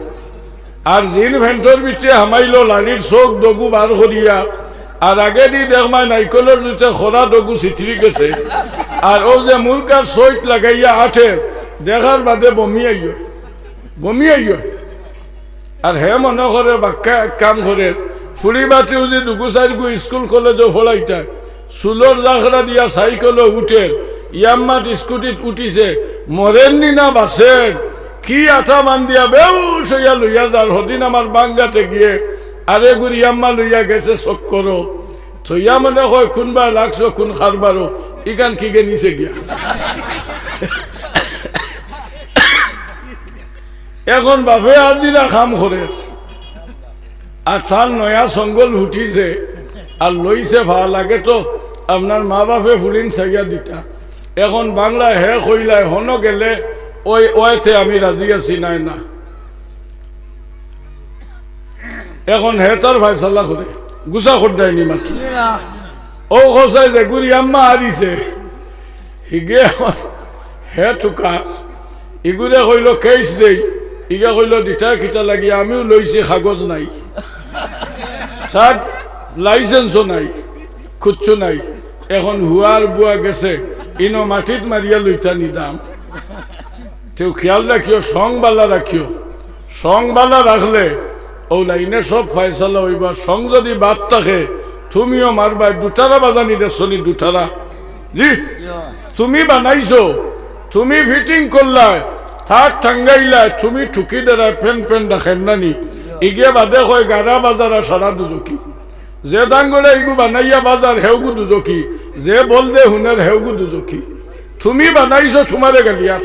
আর জিন ফেন্টর ভিতরে হামাইলো, লাড়ির চউখ দুগু বার করিয়া, আর আগেদি দেখবায় নাইকলর জুইতে খরা দুগু ছিতরি গেছে। আর অউ যে মুরকার সইট লাগাইয়া আটের, দেখার বাদে বমি আইও, বমি আইও। আর হে মনো করের বাক্কা এক কাম করের, ফুড়ি বাতিউ যে দুগু চাইরগু স্কুল কলেজো পড়াইতায়, চুলর জাখরা দিয়া সাইকলো উঠের, ইয়াম্মাত স্কুটিত উঠিছে, মরের নি না বাচের, কি আটা বান্ধিয়া বেহুশ অইয়া লইয়া যার। হদিন আমার বাঙ্গাতে গিয়া আরেকগুর ইয়াম্মা লইয়া গেছে চক্করো, থইয়া মনে কয় কুনবায় লাগছো কুন কারবারো, ইখান কিগে নিছে গিয়া। এখন বাপে আজিরা কাম করের, আর তার নয়া সঙ্গল ফুটিছে, আর লইছে ভা লাগে তো আপনার মা বাপে ফুড়িন চাইয়া দিতা। এখন বাংলা হে কইলায় হনো গেলে ওই ওয়েতে আমি রাজি আছি নায় না। এখন হে তার ফয়সালা করে, গুছা করডায়নি মাত্র। অউ কছায় যেগুর ইয়াম্মা আরিছে, হিগে এখন হে টুকা, ইগুরে কইলো কেস দেই, ইগে কইলো দিতা কিতা লাগি, আমিও লইছি, কাগজ নাই, তার লাইসেন্সও নাই, কুচ্ছু নাই। এখন হুয়ার বুয়া গেছে, ইনো মাটিত মারিয়া লইতা নিদাম। তেউ খিয়াল রাখিও, সং বালা রাখিও। সং বালা রাখলে অউ লাইনে সব ফয়সালা অইবা। সং যুদি বাদ থাকে, তুমিও মারবায়। দুটারা বাজানি দেখছোনি, দুটারা। জি, তুমি বানাইছো, তুমি ফিটিং করলায়, তার টাঙ্গাইলায়, তুমি টুকি দেরায়, ফেন ফেন দেখের না নি। ইগে বাদে কয় গাড়া বাজারা সারা দুজকি। যে দাঙ্গরে ইগু বানাইয়া বাজার হেউগু দুজকি, যে বলদে হুনের হেউগু দুজকি। তুমি বানাইছো তুমারে গালিয়ার।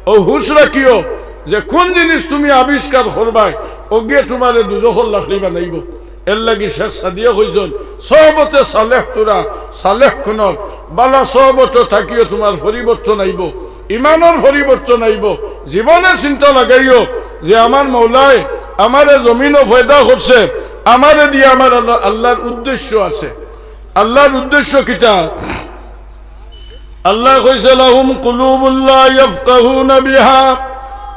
অউ হুশ রাখিও যে কুন জিনিস তুমি আবিষ্কার করবায়, অগিয়ে তুমারে দুজখর লাকড়ি বানাইবো। এরলাগি শেখ সাদিয়ে কইছইন, "সহবতে সালেহ তুরা, সালেহ কুনর, বালা সহবতো থাকিও, তুমার পরিবর্তন আইবো, ইমানর পরিবর্তন আইবো।" জীবনে চিন্তা লাগাইও যে আমার মওলায় আমারে জমিনো পয়দা করছে, আমারে দিয়া আমার আল্লাহ, আল্লাহর উদ্দেশ্য আছে। আল্লাহর উদ্দেশ্য কিতা? আল্লায় কইছে, "লাহুম কুলুবুন লা ইয়াফকাহুনা বিহা,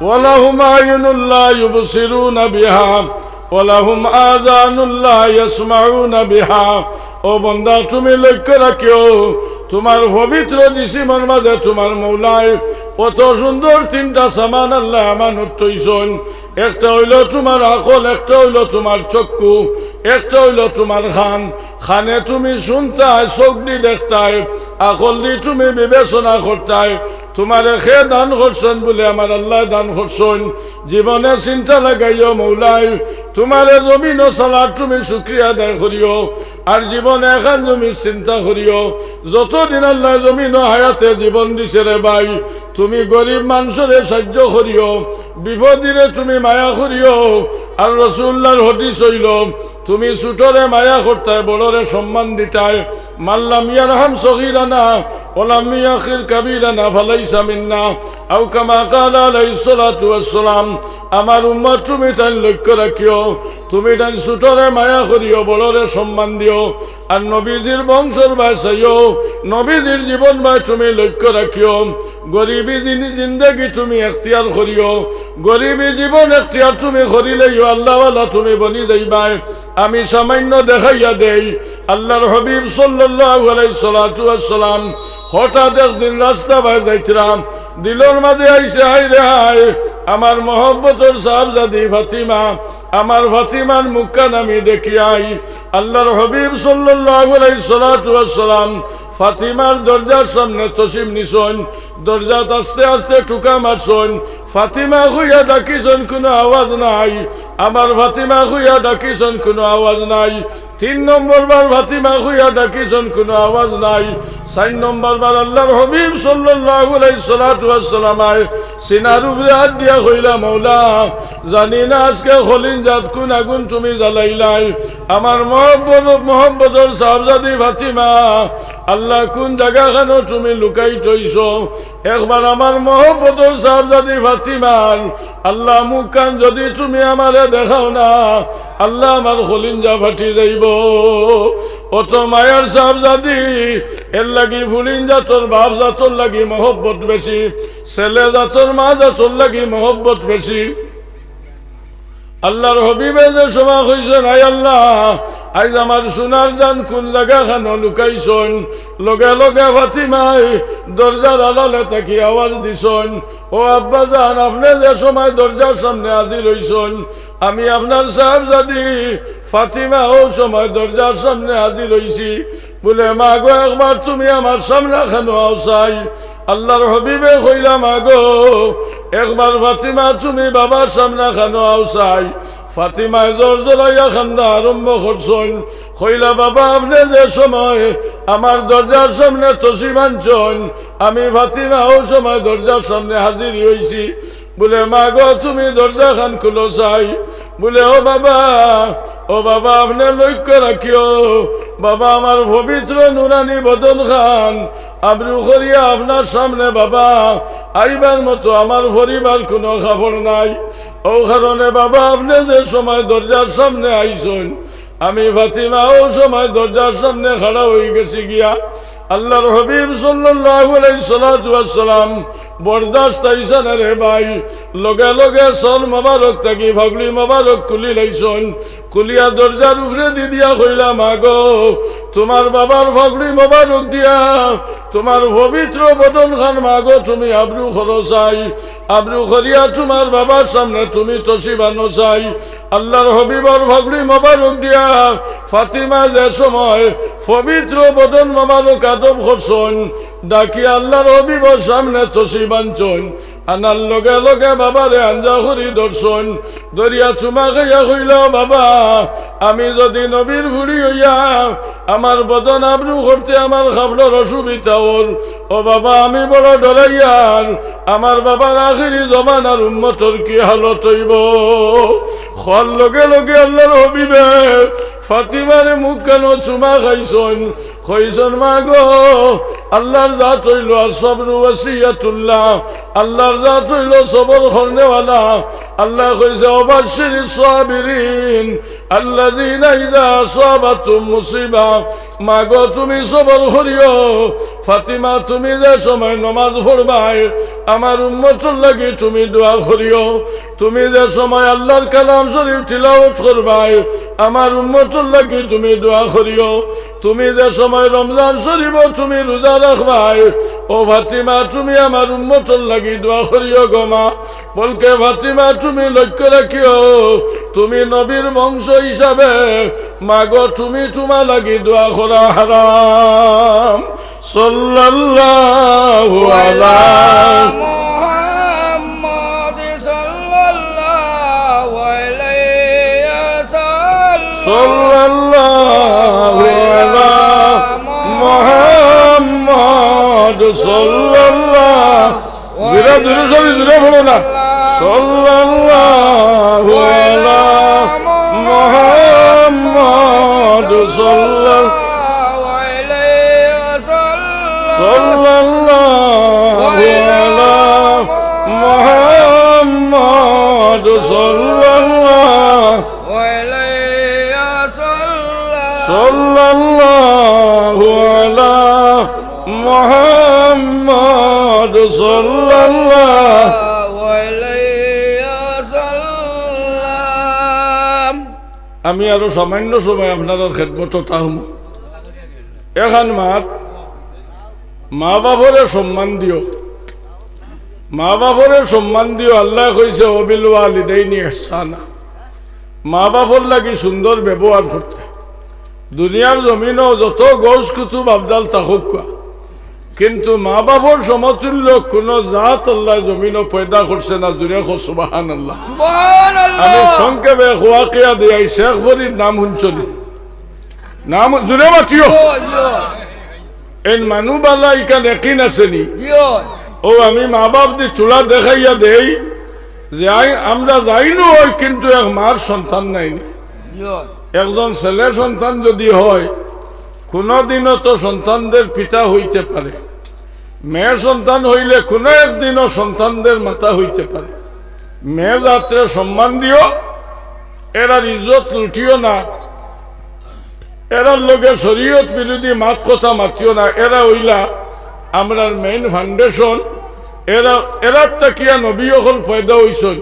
ওয়া লাহুম আ'য়ুনুন লা ইউবসিরুনা বিহা, ওয়া লাহুম আযানুন লা ইয়াসমাউনা বিহা।" ও বন্দা, তুমি লক্ষ্য রাখিও, তুমার পবিত্র জিসিমর মাঝে তুমার মওলায় অত সুন্দর তিনটা সামান আল্লায় আমানত থইছইন। একটা অইলো তুমার আকল, একটা অইলো তুমার চক্ষু, একটা অইলো তুমার কান। কানে তুমি শুনতায়, চউখ দি দেখতায়, আকল দি তুমি বিবেচনা করতায়। তুমারে কে দান করছইন? বুলে আমার আল্লায় দান করছইন। জীবনে চিন্তা লাগাইও, মওলায় তুমারে জমিনো চালার তুমি শুকরিয়া আদায় করিও। আর জীবনে এখান জমির চিন্তা করিও। যতদিন আল্লায় জমিনো হায়াতে জীবন দিছে রে ভাই, তুমি গরিব মানষরে সাইয্য করিও, বিপদিরে তুমি মায়া করিও। আর রাসুলুল্লাহর হাদিস অইলো, তুমি ছোটরে মায়া করতায়, বড়রে সম্মান দিতায়। "মান লাম ইয়ারহাম সগীরানা ওয়া লাম ইউওয়াক্কির কাবীরানা ফালাইসা মিন্না।" আও কামা ক্বালা আলাইহিস সালাতু ওয়াস সালাম। আমার উম্মত, তুমি তাইন লক্ষ্য রাখিও, তুমি তাইন ছোটরে মায়া করিও, বড়রে সম্মান দিও। আর নবীজির বংশর বায় চাইও, নবীজির জীবন বায় তুমি লক্ষ্য রাখিও। গরিবি জিন-, জিন্দেগি তুমি এখতিয়ার করিও। গরিবি জীবন এখতিয়ার তুমি করিলেইও আল্লাহওয়ালা তুমি বনি যাইবায়। আমি সামান্য দেখাইয়া দেই, আল্লাহর হাবিব সাল্লাল্লাহু আলাইহিস সালাতু ওয়াস সালাম হঠাৎ একদিন রাস্তা বায় যাইতরা, দিলর মাঝে আইছে, "হায় রে হায়, আমার মহব্বতর সাহেবজাদি ফাতিমা, আমার ফাতিমার মুখখান আমি দেখিয়াই।" আল্লাহর হাবিব সাল্লাল্লাহু আলাইহিস সালাতু ওয়াস সালাম ফাতিমার দরজার সামনে তশরিফ নিছইন, দরজাত আস্তে আস্তে টুকা মারছইন। ফাতিমা কইয়া ডাকিছইন, কুনু আওয়াজ নাই। আবার ফাতিমা কইয়া ডাকিছইন, কুনু আওয়াজ নাই। তিন নম্বর বার ফাতিমা কইয়া ডাকিছইন, কুনু আওয়াজ নাই। চাইর নম্বর বার আল্লাহর হাবিব সাল্লাল্লাহু আলাইহিস সালাতু ওয়াস সালাম আয় সিনার উপরে আত দিয়া কইলা, "মাওলা, জানি না আজকে কলিজাত কুন আগুন তুমি জ্বালাইলায়। আমার মহব্বত, মহব্বতর সাহেবজাদি ফাতিমা, আল্লাহ, কুন জাগাখানো তুমি লুকাই থইছো? একবার আমার মহব্বতর সাহেবজাদি ফাতিমার, আল্লাহ, মুখখান যুদি তুমি আমারে দেখাও না, আল্লাহ, আমার কলিজা ফাটি যাইবো।" অত মায়ার সাহেবজাদি, এরলাগি ফুড়িন জাতর বাপ জাতর লাগি মহব্বত বেশি, ছেলে জাতর মা জাতর লাগি মহব্বত বেশি। আল্লাহর হাবিবে যে সময় কইছইন, "আয় আল্লাহ, আইজ আমার সোনার জান কুন জাগাখানো লুকাইছইন?" লগে লগে ফাতিমায় দরজার আড়ালে থাকি আওয়াজ দিছইন, "ও আব্বাজান, আপনে যে সময় দরজার সামনে হাজির অইছইন, আমি আপনার সাহেবজাদি ফাতিমা অউ সময় দরজার সামনে হাজির অইছি।" বুলে, "মা গো, একবার তুমি আমার সামনাখানো আও চাই।" আল্লাহর হাবিবে কইলা, "মা গো, একবার ফাতিমা তুমি বাবার সামনাখানো আও চাই।" ফাতিমায় জোর জোরাইয়া কান্দা আরম্ভ করছইন। কইলা, "বাবা, আপনে যে সময় আমার দরজার সামনে তশরিফ আনছইন, আমি ফাতিমা অউ সময় দরজার সামনে হাজির অইছি।" বুলে, "মা গো, তুমি দরজাখান খুলো চাই।" বুলে, "ও বাবা, ও বাবা, আপনে লক্ষ্য রাখিও, বাবা, আমার পবিত্র নুরানি বদনখান আবরু করিয়া আপনার সামনে, বাবা, আইবার মতো আমার পরিবার কুনু কাপড় নাই। অউ কারণে, বাবা, আপনে যে সময় দরজার সামনে আইছইন, আমি ফাতিমা অউ সময় দরজার সামনে খাড়া অইগেছি গিয়া।" আল্লাহর হাবিব সাল্লাল্লাহু আলাইহি সালাতু ওয়াসসালাম বরদাস্ত অইছে না রে ভাই, লগে লগে সর মোবারক থাকি পাগড়ি মোবারক খুলি লাইছইন। খুলিয়া দরজার উপরেদি দিয়া কইলা, "মা গো, তুমার বাবার পাগড়ি মোবারক দিয়া তুমার পবিত্র বদনখান, মা গো, তুমি আবরু করো চাই, আবরু করিয়া তুমার বাবার সামনে তুমি তশরিফ আনো চাই।" আল্লাহর হাবিবর পাগড়ি মোবারক দিয়া ফাতিমা যে সময় পবিত্র বদন মোবারক আদব করছইন, ডাকিয়া আল্লাহর হাবিবর সামনে তশরিফ আনছইন, আনার লগে লগে বাবারে আঞ্জা করি ধরছইন, ধরিয়া চুমা খাইয়া কইলা, "ও বাবা, আমি যুদি নবীর ফুড়ি অইয়া আমার বদন আবরু করতে আমার কাপড়র অসুবিধা অর, ও বাবা, আমি বড় ডরাইয়ার, আমার বাবার আখেরি জমানার উম্মতর কি হালত অইবো?" কওয়ার লগে লগে আল্লাহর হাবিবে ফাতিমারে মুখখানো চুমা খাইছইন, কইছইন, "মা গো, আল্লাহর জাত অইলো আসসাবরু ওয়াসিয়াতুল্লাহ, আল্লাহর জাত অইলো সবর করনেওয়ালা।" আল্লায় কইছে, "ওয়াবাশশিরিস সাবিরিন আল্লাযিনা ইযা আসাবাতহুম মুসিবা।" মা গো, তুমি সবর করিও। ফাতিমা, তুমি যে সময় নমাজ পড়বায়, আমার উম্মতর লাগি তুমি দোয়া করিও। তুমি যে সময় আল্লাহর কালাম শরীফ তিলাওয়াত করবায়, আমার উম্মতর লাগি তুমি দোয়া করিও। তুমি যে সময় রমজান শরীফো তুমি রোজা রাখবায়, ও ফাতিমা, তুমি আমার উম্মতর লাগি দোয়া করিও গো মা। বলকে ফাতিমা, তুমি লক্ষ্য রাখিও, তুমি নবীর বংশ হিসাবে, মা গো, তুমি তুমার লাগি দোয়া করা হারাম। সাল্লাল্লাহু আলা মুহাম্মদ সাল্লাল্লাহু আলাইহি ওয়াসাল্লাম। সাল্লাল্লাহু আলা মুহাম্মদ সাল্লাল্লাহু, জোরে, জোরে, সবাই জোরে বলো না। সাল্লাল্লাহু আলা মুহাম্মদ সাল্লাল্লাহু, সাল্লাল্লাহু আলা মুহাম্মদ সাল্লাল্লাহু, সাল্লাল্লাহু আলা মুহাম্মদ সাল্লাল্লাহু। আমি আরো সামান্য সময় আপনারার খেদমতো থাকমু। এখান মাত, মা বাপরে সম্মান দিও, মা বাপরে সম্মান দিও। আল্লায় কইছে, "ওয়াবিল ওয়ালিদাইনি ইহসানা।" মা বাপর লাগি সুন্দর ব্যবহার করতে। দুনিয়ার জমিনো যত গউস কুতুব আবদাল থাকউক্কা, কিন্তু মা বাপর সমতুল্য কুনু জাত আল্লায় জমিনো পয়দা করছে না। জোরে কও সুবহানাল্লাহ। সুবহানাল্লাহ। আমি সংক্ষেপে এক ওয়াকিয়া দিয়াই, শেখ ফরিদ নাম হুনছনি? নাম জোরে মাতিও। জি অয়, জি অয়। এইন মানু বালা ইখান একিন আছে নি? জি অয়। ও আমি মা বাপ দি চুলা দেখাইয়া দেই যে আই-, আমরা যাইনু অই, কিন্তু এক মার সন্তান নাইনি। একজন ছেলে সন্তান যদি হয়, কোনোদিনও তো সন্তানদের পিতা হইতে পারে, মেয়ে সন্তান হইলে কোনো একদিনও সন্তানদের মাতা হইতে পারে। মেয়ে জাতরে সম্মান দিও, এরার ইজ্জত লুটিও না, এরার লগে শরীয়ত বিরোধী মাত কথা মাতিও না। এরা অইলা আমরার মেইন ফাউন্ডেশন। এরা, এরার থাকিয়া নবী অকল পয়দা অইছইন,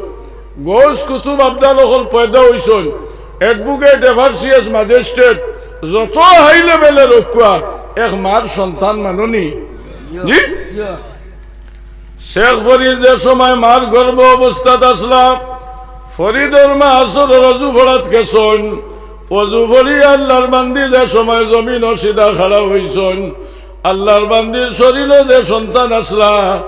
গৌস কুতুব আবদাল অকল পয়দা অইছইন, অ্যাডভোকেট, এফআরসিএস, ম্যাজিস্ট্রেট, যত হাই লেভেলের অউক্কা, এক মার সন্তান মাননি। জি? শেখ ফরিদ যে সময় মার গর্ভ অবস্থাত আছলা, ফরিদর মা আসরর অজু পড়াত গেছইন। অজু পড়িয়া আল্লার বান্দি যে সময় জমিনো সিধা খাড়া অইছইন, আল্লার বান্দির শরীলো যে সন্তান আছলা,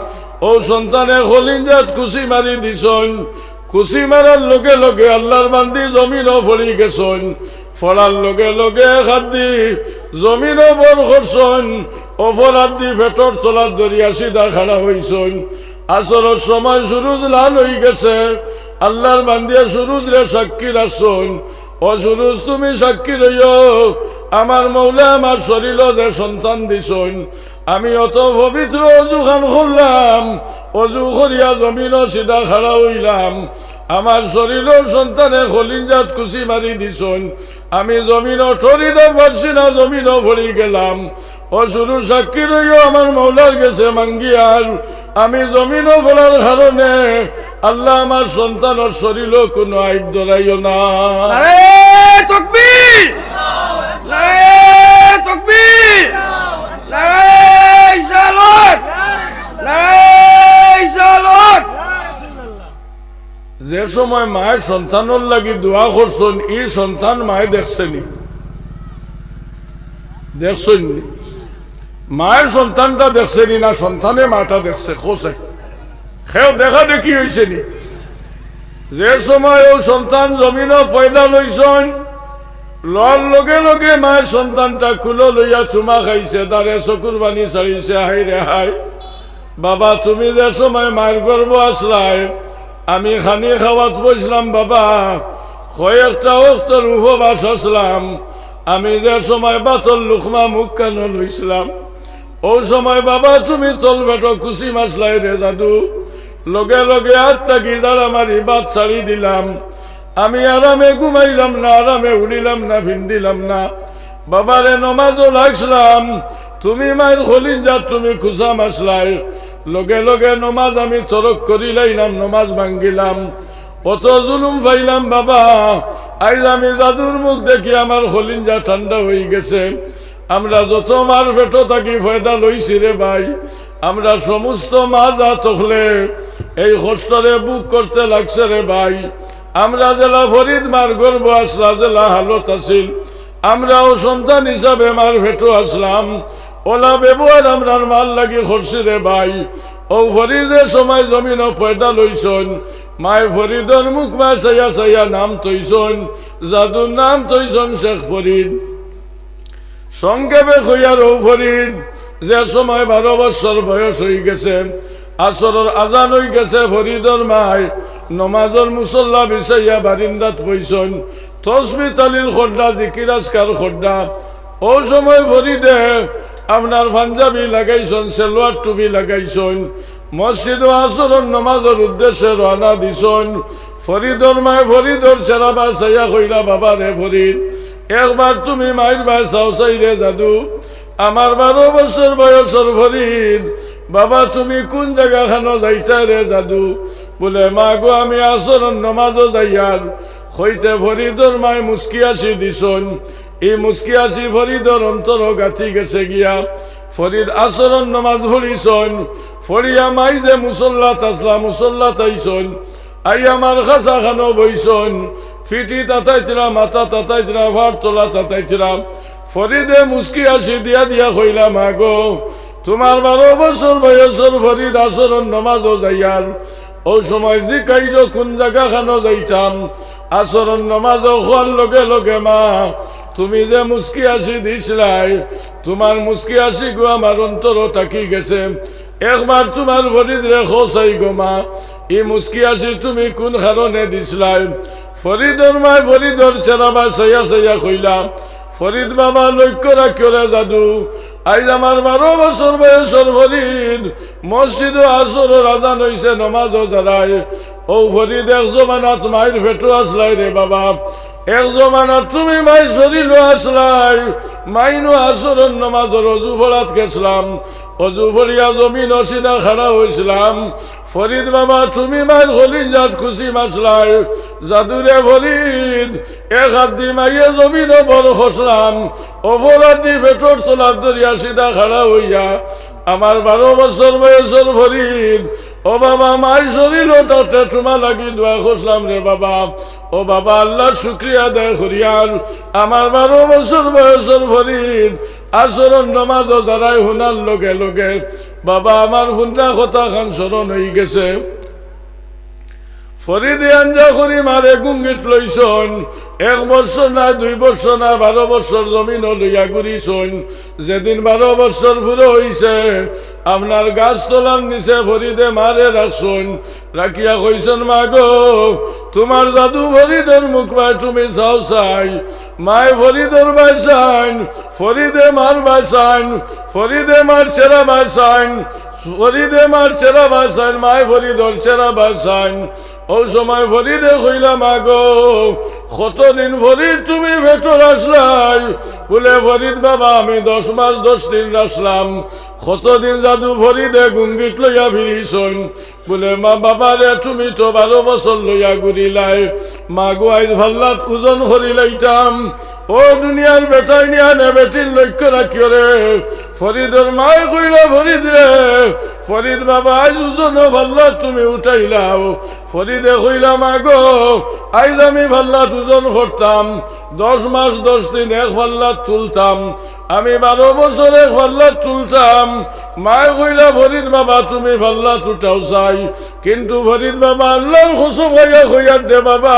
অউ সন্তানে কলিজাত খুশি মারি দিছইন। খুশি মারার লগে লগে আল্লার বান্দি জমিনো পড়ি গেছইন। পড়ার লগে লগে এক আতদি জমিনো ভর করছইন, অপর আতদি পেটর তলাত ধরিয়া সিধা খাড়া অইছইন। আসরর সময় সুরুজ লাল অইগেছে, আল্লার বান্দিয়ে সুরুজরে সাক্ষী রাখছইন, "ও সুরুজ, তুমি সাক্ষী রইও, আমার মৌলা আমার শরীলো যে সন্তান দিছইন, আমি অত পবিত্র অজুখান করলাম, অজু করিয়া জমিনো সিধা খাড়া অইলাম, আমার শরীলর সন্তানে কলিজাত খুশি মারি দিছইন, আমি জমিনো ঠরিতাম পারছি না, জমিনো পড়ি গেলাম। ও সুরুজ, সাক্ষী রইও, আমার মৌলার গেছে মাঙ্গিয়ার, আমি জমিনো পড়ার কারণে আল্লা আমার সন্তানর শরীলো কুনু আইব ধরাইও না।" নারায়ে তাকবীর! নারায়ে তাকবীর! নারায়ে রিসালাত! নারায়ে রিসালাত! যে সময় মায়ে সন্তানর লাগি দোয়া করছইন, ই সন্তান মায়ে দেখছেনি? দেখছইননি? মায়ে সন্তানটা দেখছেনি না সন্তানে মাটা দেখছে? কও চাই। কেউ দেখা দেখি অইছেনি? যে সময় অউ সন্তান জমিনো পয়দা লইছইন, লওয়ার লগে লগে মায়ে সন্তানটা কুলো লইয়া চুমা খাইছে, দারে চকুর পানি ছাড়িছে, হায় রে হায়। বাবা, তুমি যে সময় মার গর্ভো আছলায়, আমি খানি খাওয়াত বইছলাম বাবা, কয়েকটা অক্তর উপবাস আছলাম, আমি যে সময় ভাতর লুকমা মুখখানো লইছলাম, অউ সময় বাবা তুমি তলপেটো খুশি মাছলায় রে জাদু, লগে লগে আত থাকি ঝাড়া মারি ভাত ছাড়ি দিলাম। আমি আরামে ঘুমাইলাম না, আরামে উড়িলাম না, ফিন্দিলাম না। বাবারে নমাজো লাগছলাম, তুমি মার কলিজাত তুমি খুশা মাছলায়, লগে লগে নমাজ আমি তরক করিলাইলাম, নমাজ ভাঙ্গিলাম। অত জুলুম পাইলাম বাবা, আইজ আমি জাদুর মুখ দেখি আমার কলিজা ঠান্ডা অইগেছে। আমরা যত মার পেটো থাকি পয়দা লইছি রে ভাই, আমরা সমস্ত মা জাত অকলে এই কষ্টরে ভোগ করতে লাগছে রে ভাই। আমরা যেলা ফরিদ মার গর্ভো আছলা, যেলা হালত আছিল, আমরাও সন্তান হিসাবে মার পেটো আছলাম, অলা ব্যবহার আমরার মার লাগি করছি রে ভাই। অউ ফরিদে সময় জমিনো পয়দা লইছইন, মায়ে ফরিদর মুখ মায়ে চাইয়া চাইয়া নাম থইছইন, জাদুর নাম থইছইন শেখ ফরিদ। সংক্ষেপে কইয়ার অউ ফরিদ যে সময় বারো বছর বয়স অইগেছে, আসরর আজান অইগেছে, ফরিদর মায় নমাজর মুসল্লা বিছাইয়া বারিন্দাত বইছইন, তসবি তালিল কররা, জিকির আজকার কররা। অউ সময় ফরিদে আপনার পাঞ্জাবি লাগাইছইন, সেলোয়ার টুপি লাগাইছইন, মসজিদো আসরর নমাজর উদ্দেশ্যে রওয়ানা দিছইন। ফরিদর মায় ফরিদর চেহারা বায় চাইয়া কইলা, "বাবা রে ফরিদ, একবার তুমি মাইর বায় চাও চাই রে জাদু, আমার বারো বছর বয়সর ফরিদ, বাবা তুমি কুন জাগাখানো যাইতায় রে জাদু?" বুলে, "মা গো, আমি আসরর নমাজো যাইয়ার।" কইতে ফরিদর মায় মুচকি হাসি দিছইন। ই মুচকি হাসি ফরিদর অন্তরো গাঁথি গেছে গিয়া। ফরিদ আসরর নমাজ পড়িছইন, পড়িয়া মাই যে মুসল্লাত আছলা, মুসল্লাত আইছইন, আইয়া মার খাছাখানো বইছইন, ফিটি তাতাইতরা, মাথা তাতাইতরা, ফাড় তলা তাতাইতরা। ফরিদে মুচকি হাসি দিয়া দিয়া কইলা, "মা গো, তুমার বারো বছর বয়সর ফরিদ আসরর নমাজো যাইয়ার, অউ সময় জিকাইরো কুন জাগাখানো যাইতাম, আসরর নমাজো কওয়ার লগে লগে মা, তুমি যে মুচকি হাসি দিছলায়, তুমার মুচকি হাসিগু আমার অন্তরো থাকি গেছে।" একবার তুমার ফরিদরে কও চাই গো মা, ই মুচকি হাসি তুমি কুন কারণে দিছলায়?" ফরিদর মায় ফরিদর চেহারা বায় চাইয়া চাইয়া কইলা, "ফরিদ বাবা, লক্ষ্য রাখিও রে জাদু, আইজ আমার বারো বছর বয়সর ফরিদ, মসজিদো আসরর আজান অইছে, নমাজো যারায়। অউ ফরিদ এক জমানাত মাইর পেটো আছলায় রে বাবা, এক জমানাত তুমি মাইর শরীলো আছলায়, মাইনু আসরর নমাজর অজু পড়াত গেছলাম, অজু পড়িয়া জমিনো সিধা খাড়া অইছলাম। ফরিদ বাবা, তুমি মাইর কলিজাত খুশি মাছলায়, জাদুরে ফরিদ, এক হাত দি মাইয়ে জমিনো বড় খসলাম, অপর হাত দি পেটর তলাত ধরিয়া সিধা খাড়া অইয়া আমার বারো বছর বয়সর ফরিদ, ও বাবা, মাইর শরীলো তাতে তুমার লাগি দোয়া খসলাম রে বাবা। ও বাবা, আল্লার শুকরিয়া আদায় করিয়ার আমার বারো বছর বয়সর ফরিদ আসরর নমাজো যারায় হুনার লগে লগে বাবা, আমার হুনরা কথাখান স্মরণ অইগেছে।" ফরিদে আঞ্জা করি মারে গুঙ্গিত লইছইন। এক বছর না, দুই বছর না, বারো বছর জমিনো লইয়া ঘুরিছইন। যেদিন বারো বছর পুরা অইছে, আপনার গাছতলার নিচে ফরিদে মারে রাখছইন। রাখিয়া কইছইন, "মা গো, তুমার জাদু ফরিদর মুখ বায় তুমি চাও চাই।" মায় ফরিদর বায় চাইন, ফরিদে মার বায় চাইন, ফরিদে মার চেহারা বায় চাইন, ফরিদে মার চেহারা বায় চাইন, মায় ফরিদর চেহারা বায় চাইন। অউ সময় ফরিদে কইলা, "মা গো, কতদিন ফরিদ তুমি পেটর আছলায়?" বুলে, "ফরিদ বাবা, আমি দশ মাস দশ দিন আছলাম।" কতদিন জাদু ফরিদে গুঙ্গিত লইয়া ফিরিছইন। বুলে, "মা বাবা রে, তুমি তো বারো বছর লইয়া ঘুরিলায়। মা গো, আইজ ফাল্লাত ওজন করিলাইতাম।" ও দুনিয়ার বেটাইন আনে বেটিন, লক্ষ্য রাখিও রে। ফরিদর মায় কইলা, "ফরিদ রে, ফরিদ বাবা, আইজ ওজনো ফাল্লাত তুমি উঠাইলাও।" ফরিদে কইলা, "মা গো, আইজ আমি ফাল্লাত ওজন করতাম, দশ মাস দশ দিন এক ফাল্লাত তুলতাম, আমি বারো বছর এক ফাল্লাত তুলতাম।" মায় কইলা, "ফরিদ বাবা, তুমি ফাল্লাত উঠাও চাই, কিন্তু ফরিদ বাবা, আল্লার কসম খাইয়া কইয়ার দে বাবা,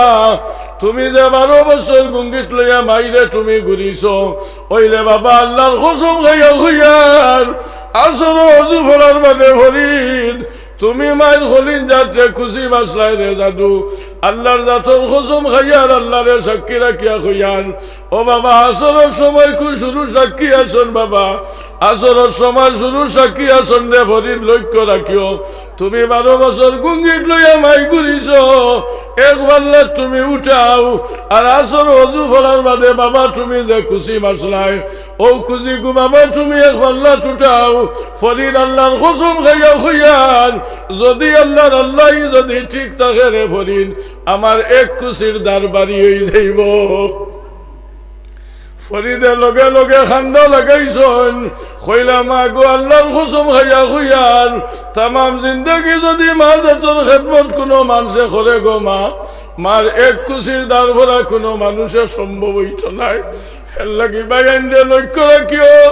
তুমি যে বারো বছর গুঙ্গিত লইয়া মাইরে তুমি ঘুরিছো, অইলে বাবা, আল্লার কসম খাইয়া কইয়ার, আসরর অজু পড়ার বাদে ফরিদ, তুমি মাইর কলিজাত যে খুশি মাছলায় রে জাদু, আল্লার জাতর কসম খাইয়ার, আল্লারে সাক্ষী রাখিয়া কইয়ার, ও বাবা, আসরর সময় কুন শুরু সাক্ষী আছইন বাবা, আসরর সময় শুরু সাক্ষী আছইন রে ফরিদ, লক্ষ্য রাখিও। তুমি বারো বছর গুঙ্গিত লইয়া মাই ঘুরিছো, এক ফাল্লাত তুমি উঠাও, আর আসর অজু পড়ার বাদে বাবা তুমি যে খুশি মাছলায়, অউ খুশিগু বাবা তুমি এক ফাল্লাত উঠাও।" ফরিদ আল্লার কসম খাইয়া কইয়ার, "যুদি আল্লার আল্লায় যুদি ঠিক থাকে রে ফরিদ, আমার এক খুশির দ্বার বাড়ি অইযাইবো।" ফরিদে লগে লগে কান্দা লাগাইছইন, কইলা, "মা গো, আল্লার কসম খাইয়া কইয়ার, তামাম জিন্দেগি যুদি মা জাতর খেদমত কুনু মানষে করে গো মা, মার এক খুশির দ্বার ভরা কুনু মানুষে সম্ভব অইতো নায়।" এরলাগি ভাইয়াইনরে লক্ষ্য রাখিও,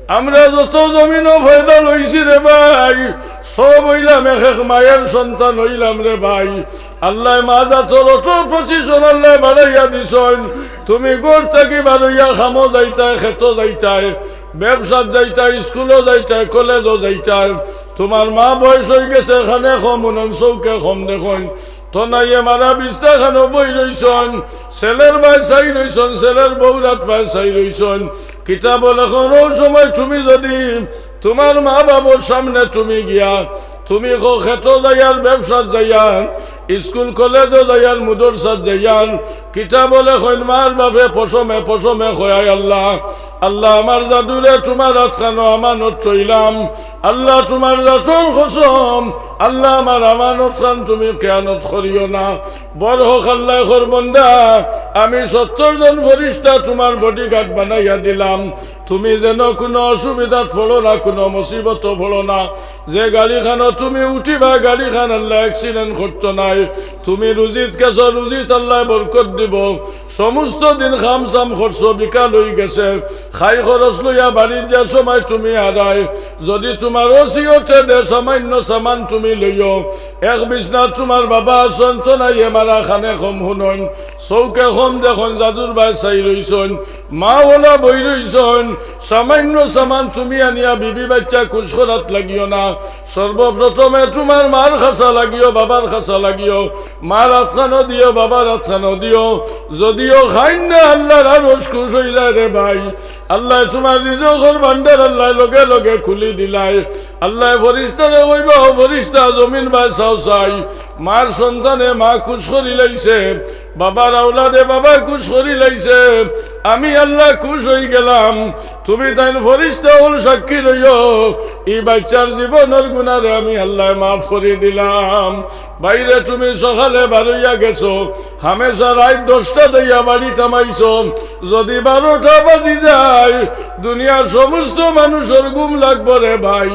আমরা যত জমিনো পয়দা লইছি রে ভাই, সব অইলাম এক এক মায়ের সন্তান অইলাম রে ভাই। আল্লায় মা জাতর অত position আল্লায় বাড়াইয়া দিছইন। তুমি ঘর থাকি বারইয়া কামো যাইতায়, খেতো যাইতায়, ব্যবসাত যাইতায়, স্কুলো যাইতায়, কলেজো যাইতায়। তুমার মা বয়স অইগেছে, কানে কম হুনইন, চউখে কম দেখইন। তনাইয়ে মারা বিছনাখানো বই রইছইন, ছেলের বায় চাই রইছইন, ছেলের বউরাত বায় চাই রইছইন। কিতাবো লেখইন, অউ সময় তুমি যুদি তুমার মা বাবর সামনে তুমি গিয়া, তুমি কও খেতো যাইয়ার, ব্যবসাত যাইয়ার, স্কুল কলেজো যাইয়ার, মুদরসাত যাইয়ার, কিতাবো লেখইন মার বাপে পশমে পশমে কয়, "আয় আল্লাহ, আল্লাহ আমার জাদুরে তুমার আতখানো আমানত থইলাম, আল্লাহ তুমার জাতর কসম, আল্লাহ আমার আমানতখান তুমি খেয়ানত করিও না।" বড় হক আল্লায় কর, "বন্দা, আমি সত্তর জন ফিরিস্তা তুমার bodyguard বানাইয়া দিলাম, তুমি যেন কুনু অসুবিধাত পড়ো না, কুনু মুসিবতো পড়ো না। যে গাড়িখানো তুমি উঠিবায়, গাড়িখান আল্লায় accident করতো নায়। তুমি রুজিত গেছো, রুজিত আল্লায় বরকত দিবো। সমস্ত দিন খাম সাম করছো, বিকাল অইগেছে, খাই খরচ লইয়া বাড়িত যার সময় তুমি হারায়। যদি তুমার ওসিয়তে দেয় সামান্য সামান তুমি লইও, এক বিছনাত তুমার বাবা আছইন, থনাইয়ে মারা, কানে কম হুনইন, চউখে কম দেখইন, যাদুর বায় চাই রইছইন, মা অলা বই রইছইন, সামান্য সামান তুমি আনিয়া বিবি বাইচ্চা খুশ করাত লাগিও না। সর্বপ্রথমে তুমার মার কাছা লাগিও, বাবার কাছা লাগিও, মার আতখানো দিও, বাবার আতখানো দিও। যদিও খাইন না, আল্লার আরশ খুশ অইযায় রে ভাই। আল্লায় তুমার রিজকর ভান্ডার আল্লায় লগে লগে খুলি দিলায়। আল্লায় ফিরিস্তারে কইবা, "ও ফিরিস্তা, জমিন বায় চাও চাই, মার সন্তানে মা খুশ করিলাইছে, বাবার আওলাদে বাবা খুশ করিলাইছে, আমি আল্লা খুশ অইগেলাম।" তুমি তাইন ফিরিস্তা অকল সাক্ষী রইও, ই বাইচ্চার জীবনর গুনারে আমি আল্লায় মাফ করি দিলাম। ভাইরে, তুমি সকালে বারইয়া গেছো, হামেশা রাইত দশটাত আইয়া বাড়িত হামাইছো। যদি বারোটা বাজি যায়, দুনিয়ার সমস্ত মানুষর ঘুম লাগবো রে ভাই।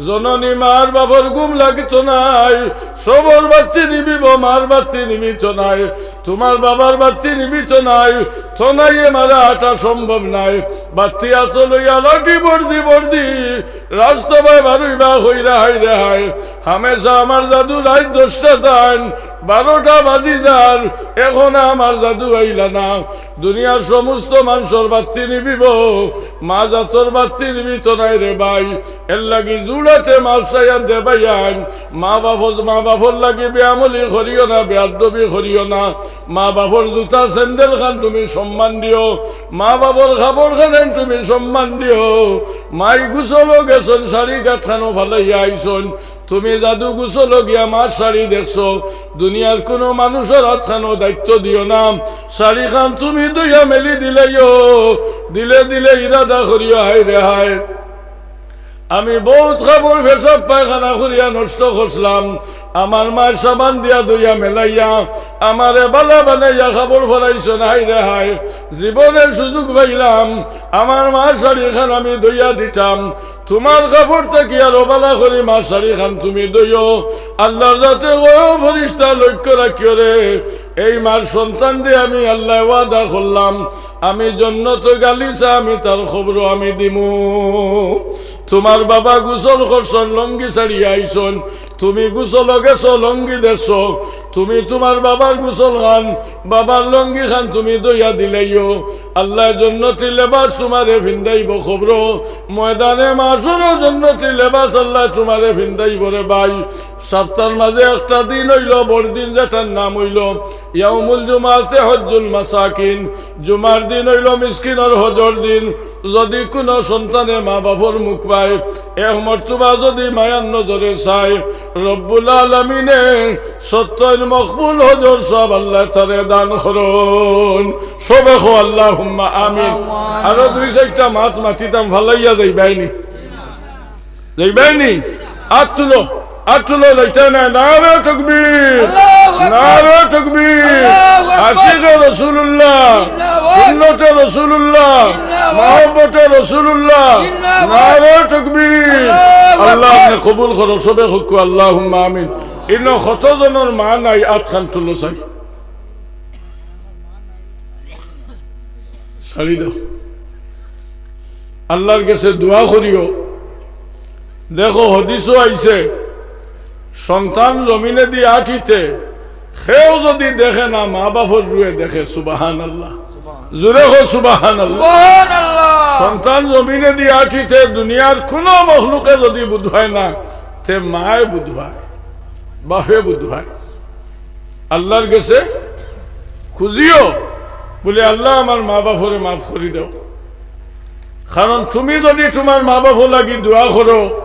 জননী মার বাফর ঘুম লাগতো নায়, সবর বাত্তি নিবিবো, মার বাত্তি নিবিতো নায়, তুমার বাবার বাত্তি নিবিতো নায়। থনাইয়ে মারা আটা সম্ভব নায়। বাত্তি আতো লইয়া লাঠি বর্দি বর্দি রাস্তা বায় বারইবা কইরা, হায় রে হায়। হামেশা আমার যাদু রাইত দশটাত আইন, বারোটা বাজি যার, এখনো আমার যাদু আইলা না। দুনিয়ার সমস্ত মানষর বাত্তি নিবিবো, মা জাতর বাত্তি নিবিতো নায় রে ভাই। এরলাগি জুড়াতে মাফ চাইয়ান দে ভাইয়ান। মা বাফ, মা বাফর লাগি বেআমলি করিও না, বেয়াদবি করিও না। মা বাফর জুতা স্যান্ডেল খান তুমি সম্মান দিও, মা বাফর কাপড় খান তুমি সম্মান দিও। মাই গোসলো গেছইন, শাড়ি গাঁট খানো ফালাইয়া আইছইন, তুমি যাদু গোসলো গিয়া মার শাড়ি দেখছো, দুনিয়ার কুনু মানুষর আতখানো দায়িত্ব দিও না। শাড়ি খান তুমি ধইয়া মেলি দিলাইও, দিলে দিলে ইরাদা করিও, হায় রে হায়। আমি বউত কাপড় পেশাব পায়খানা করিয়া নষ্ট করছলাম, আমার মায় সাবান দিয়া ধইয়া মেলাইয়া আমারে বালা বানাইয়া কাপড় পরাইছইন, হায় রে হায়। জীবনে সুযোগ পাইলাম, আমার মার শাড়ি খান আমি ধইয়া দিতাম, তুমার কাপড় থাকি আরো বালা করি মার শাড়ি খান তুমি ধইও। আল্লার জাতে কয়, ও ফিরিস্তা, লক্ষ্য রাখিও রে, এই মার সন্তানরে আমি আল্লায় ওয়াদা করলাম, আমি জন্নতো গালিচা আমি তার কবরো আমি দিমু। তুমার বাবা গোসল করছইন, লুঙ্গি ছাড়িয়া আইছইন, তুমি গোসলো গেছো, লুঙ্গি দেখছো, তুমি তুমার বাবার গোসল খান, বাবার লুঙ্গি খান তুমি ধইয়া দিলাইও। আল্লায় জন্নতি লেবাস তুমারে ফিন্দাইবো কবরো, ময়দানে মাশরো জন্নতি লেবাস আল্লায় তুমারে ফিন্দাইবো রে ভাই। সপ্তাহর মাঝে একটা দিন অইলো বড়দিন, যেটার নাম অইলো ইয়াউমুল জুমাতে হজ্জুল মাসাকিন। জুমার দিন অইলো মিসকিনর হজর দিন। যদি কুনু সন্তানে মা বাফর মুখ পায়, এক মর্তবা যদি মায়ার নজরে চায়, রব্বুল আলামিনে সত্তইর মকবুল হজর সওয়াব আল্লায় তারে দান করইন। সবে কও আল্লাহুম্মা আমিন। আরো দুই চাইরটা মাত মাতিতাম, ফালাইয়া যাইবায়নি। যাইবায়নি? আত তুলো, আত তুলো, যাইতায় নায়। নারে তাকবীর, আল্লাহু আকবার। নারে তাকবীর। আল্লাহু আকবার। আশিকে রাসূলুল্লাহ, জিন্দাবাদ। সুন্নতে রাসূলুল্লাহ, জিন্দাবাদ। মহব্বতে রাসূলুল্লাহ। জিন্দাবাদ। নারে তাকবীর। আল্লাহু আকবার। আল্লাহ, আপনে কবুল করো, সবে কউক্কা আল্লাহুম্মা আমিন। ইনো কত জনর মা নাই, আত খান তুলো চাই। ছাড়ি দেও। আল্লার গেছে দোয়া করিও। দেখো, হাদিসো আইছে, সন্তান জমিনেদি আটিতে কেউ যদি দেখে না, মা বাফর রুহে দেখে। সুবহানাল্লাহ। জোরে কও, সুবহানাল্লাহ। সুবহানাল্লাহ। সন্তান জমিনেদি আটিতে দুনিয়ার কুনু মখলুকে যদি বুঝায় না, তে মায় বুঝায়, বাফে বুঝায়। আল্লার গেছে খুজিও, বলে, "আল্লাহ, আমার মা বাফরে মাফ করি দেও।" কারণ তুমি যদি তুমার মা বাফর লাগি দোয়া করো,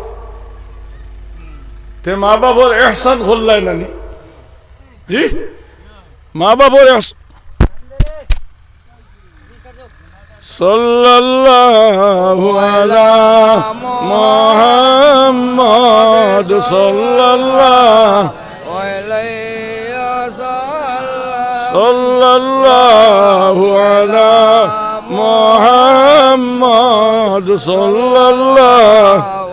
তে মা বাফর এহসান করলায় না নি? জি? মা বাফর এহস-, সাল্লাল্লাহু আলা মুহাম্মদ সাল্লাল্লাহু, সাল্লাল্লাহু আলা মুহাম্মদ সাল্লাল্লাহু,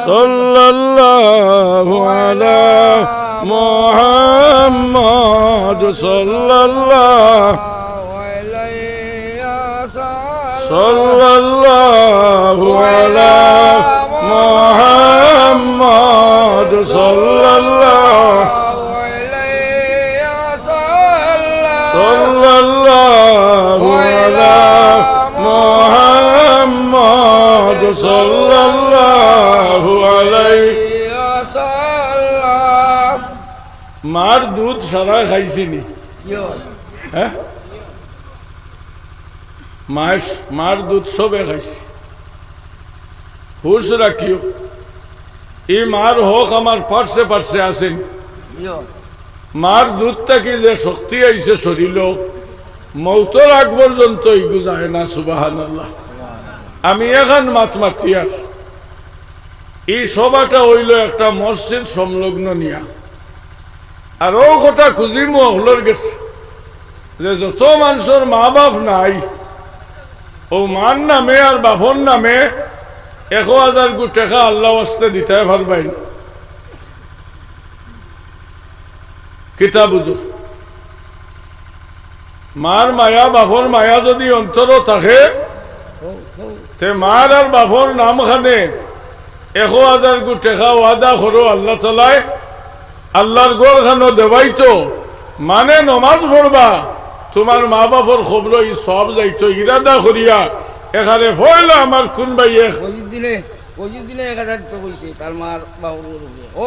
সাল্লাল্লাহু আলা محمد صلى الله، صلى الله على محمد صلى الله، صلى الله على محمد صلى الله عليه। মার দুধ সারায় খাইছি নি? হ্যাঁ? মাস, মার দুধ সবে খাইছি। হুশ রাখিও, ই মার হক আমার পার্সে পার্সে আছে নি। মার দুধ থাকি যে শক্তি আইছে শরীলো, মৌতর আগ পর্যন্ত ইগু যায় না। সুবহানাল্লাহ। আমি এখান মাত মাতিয়ার, ই সভাটা অইলো একটা মসজিদ সংলগ্ন নিয়া। আর অউ কথা খুজিমু অকলর গেছে যে যত মানষর মা বাপ নাই, অউ মার নামে আর বাপর নামে একো হাজারগু টেকা আল্লার ওয়াস্তে দিতায় পারবায় নি? কিতা বুঝো? মার মায়া, বাপর মায়া যুদি অন্তরো থাকে, তে মার আর বাপর নামখানে একো হাজারগু টেকা ওয়াদা করো, আল্লা তাআলায় আল্লার ঘরখানো দেবাইতো, মানে নমাজ পড়বা, তুমার মা বাপর কবরো ই সওয়াব যাইতো, ইরাদা করিয়া এখানে পয়লা আমার কুন ভাইয়ে কইদিনে, কইদিনে এক হাজার তো কইছে, তার মার বাপর উপরে। ও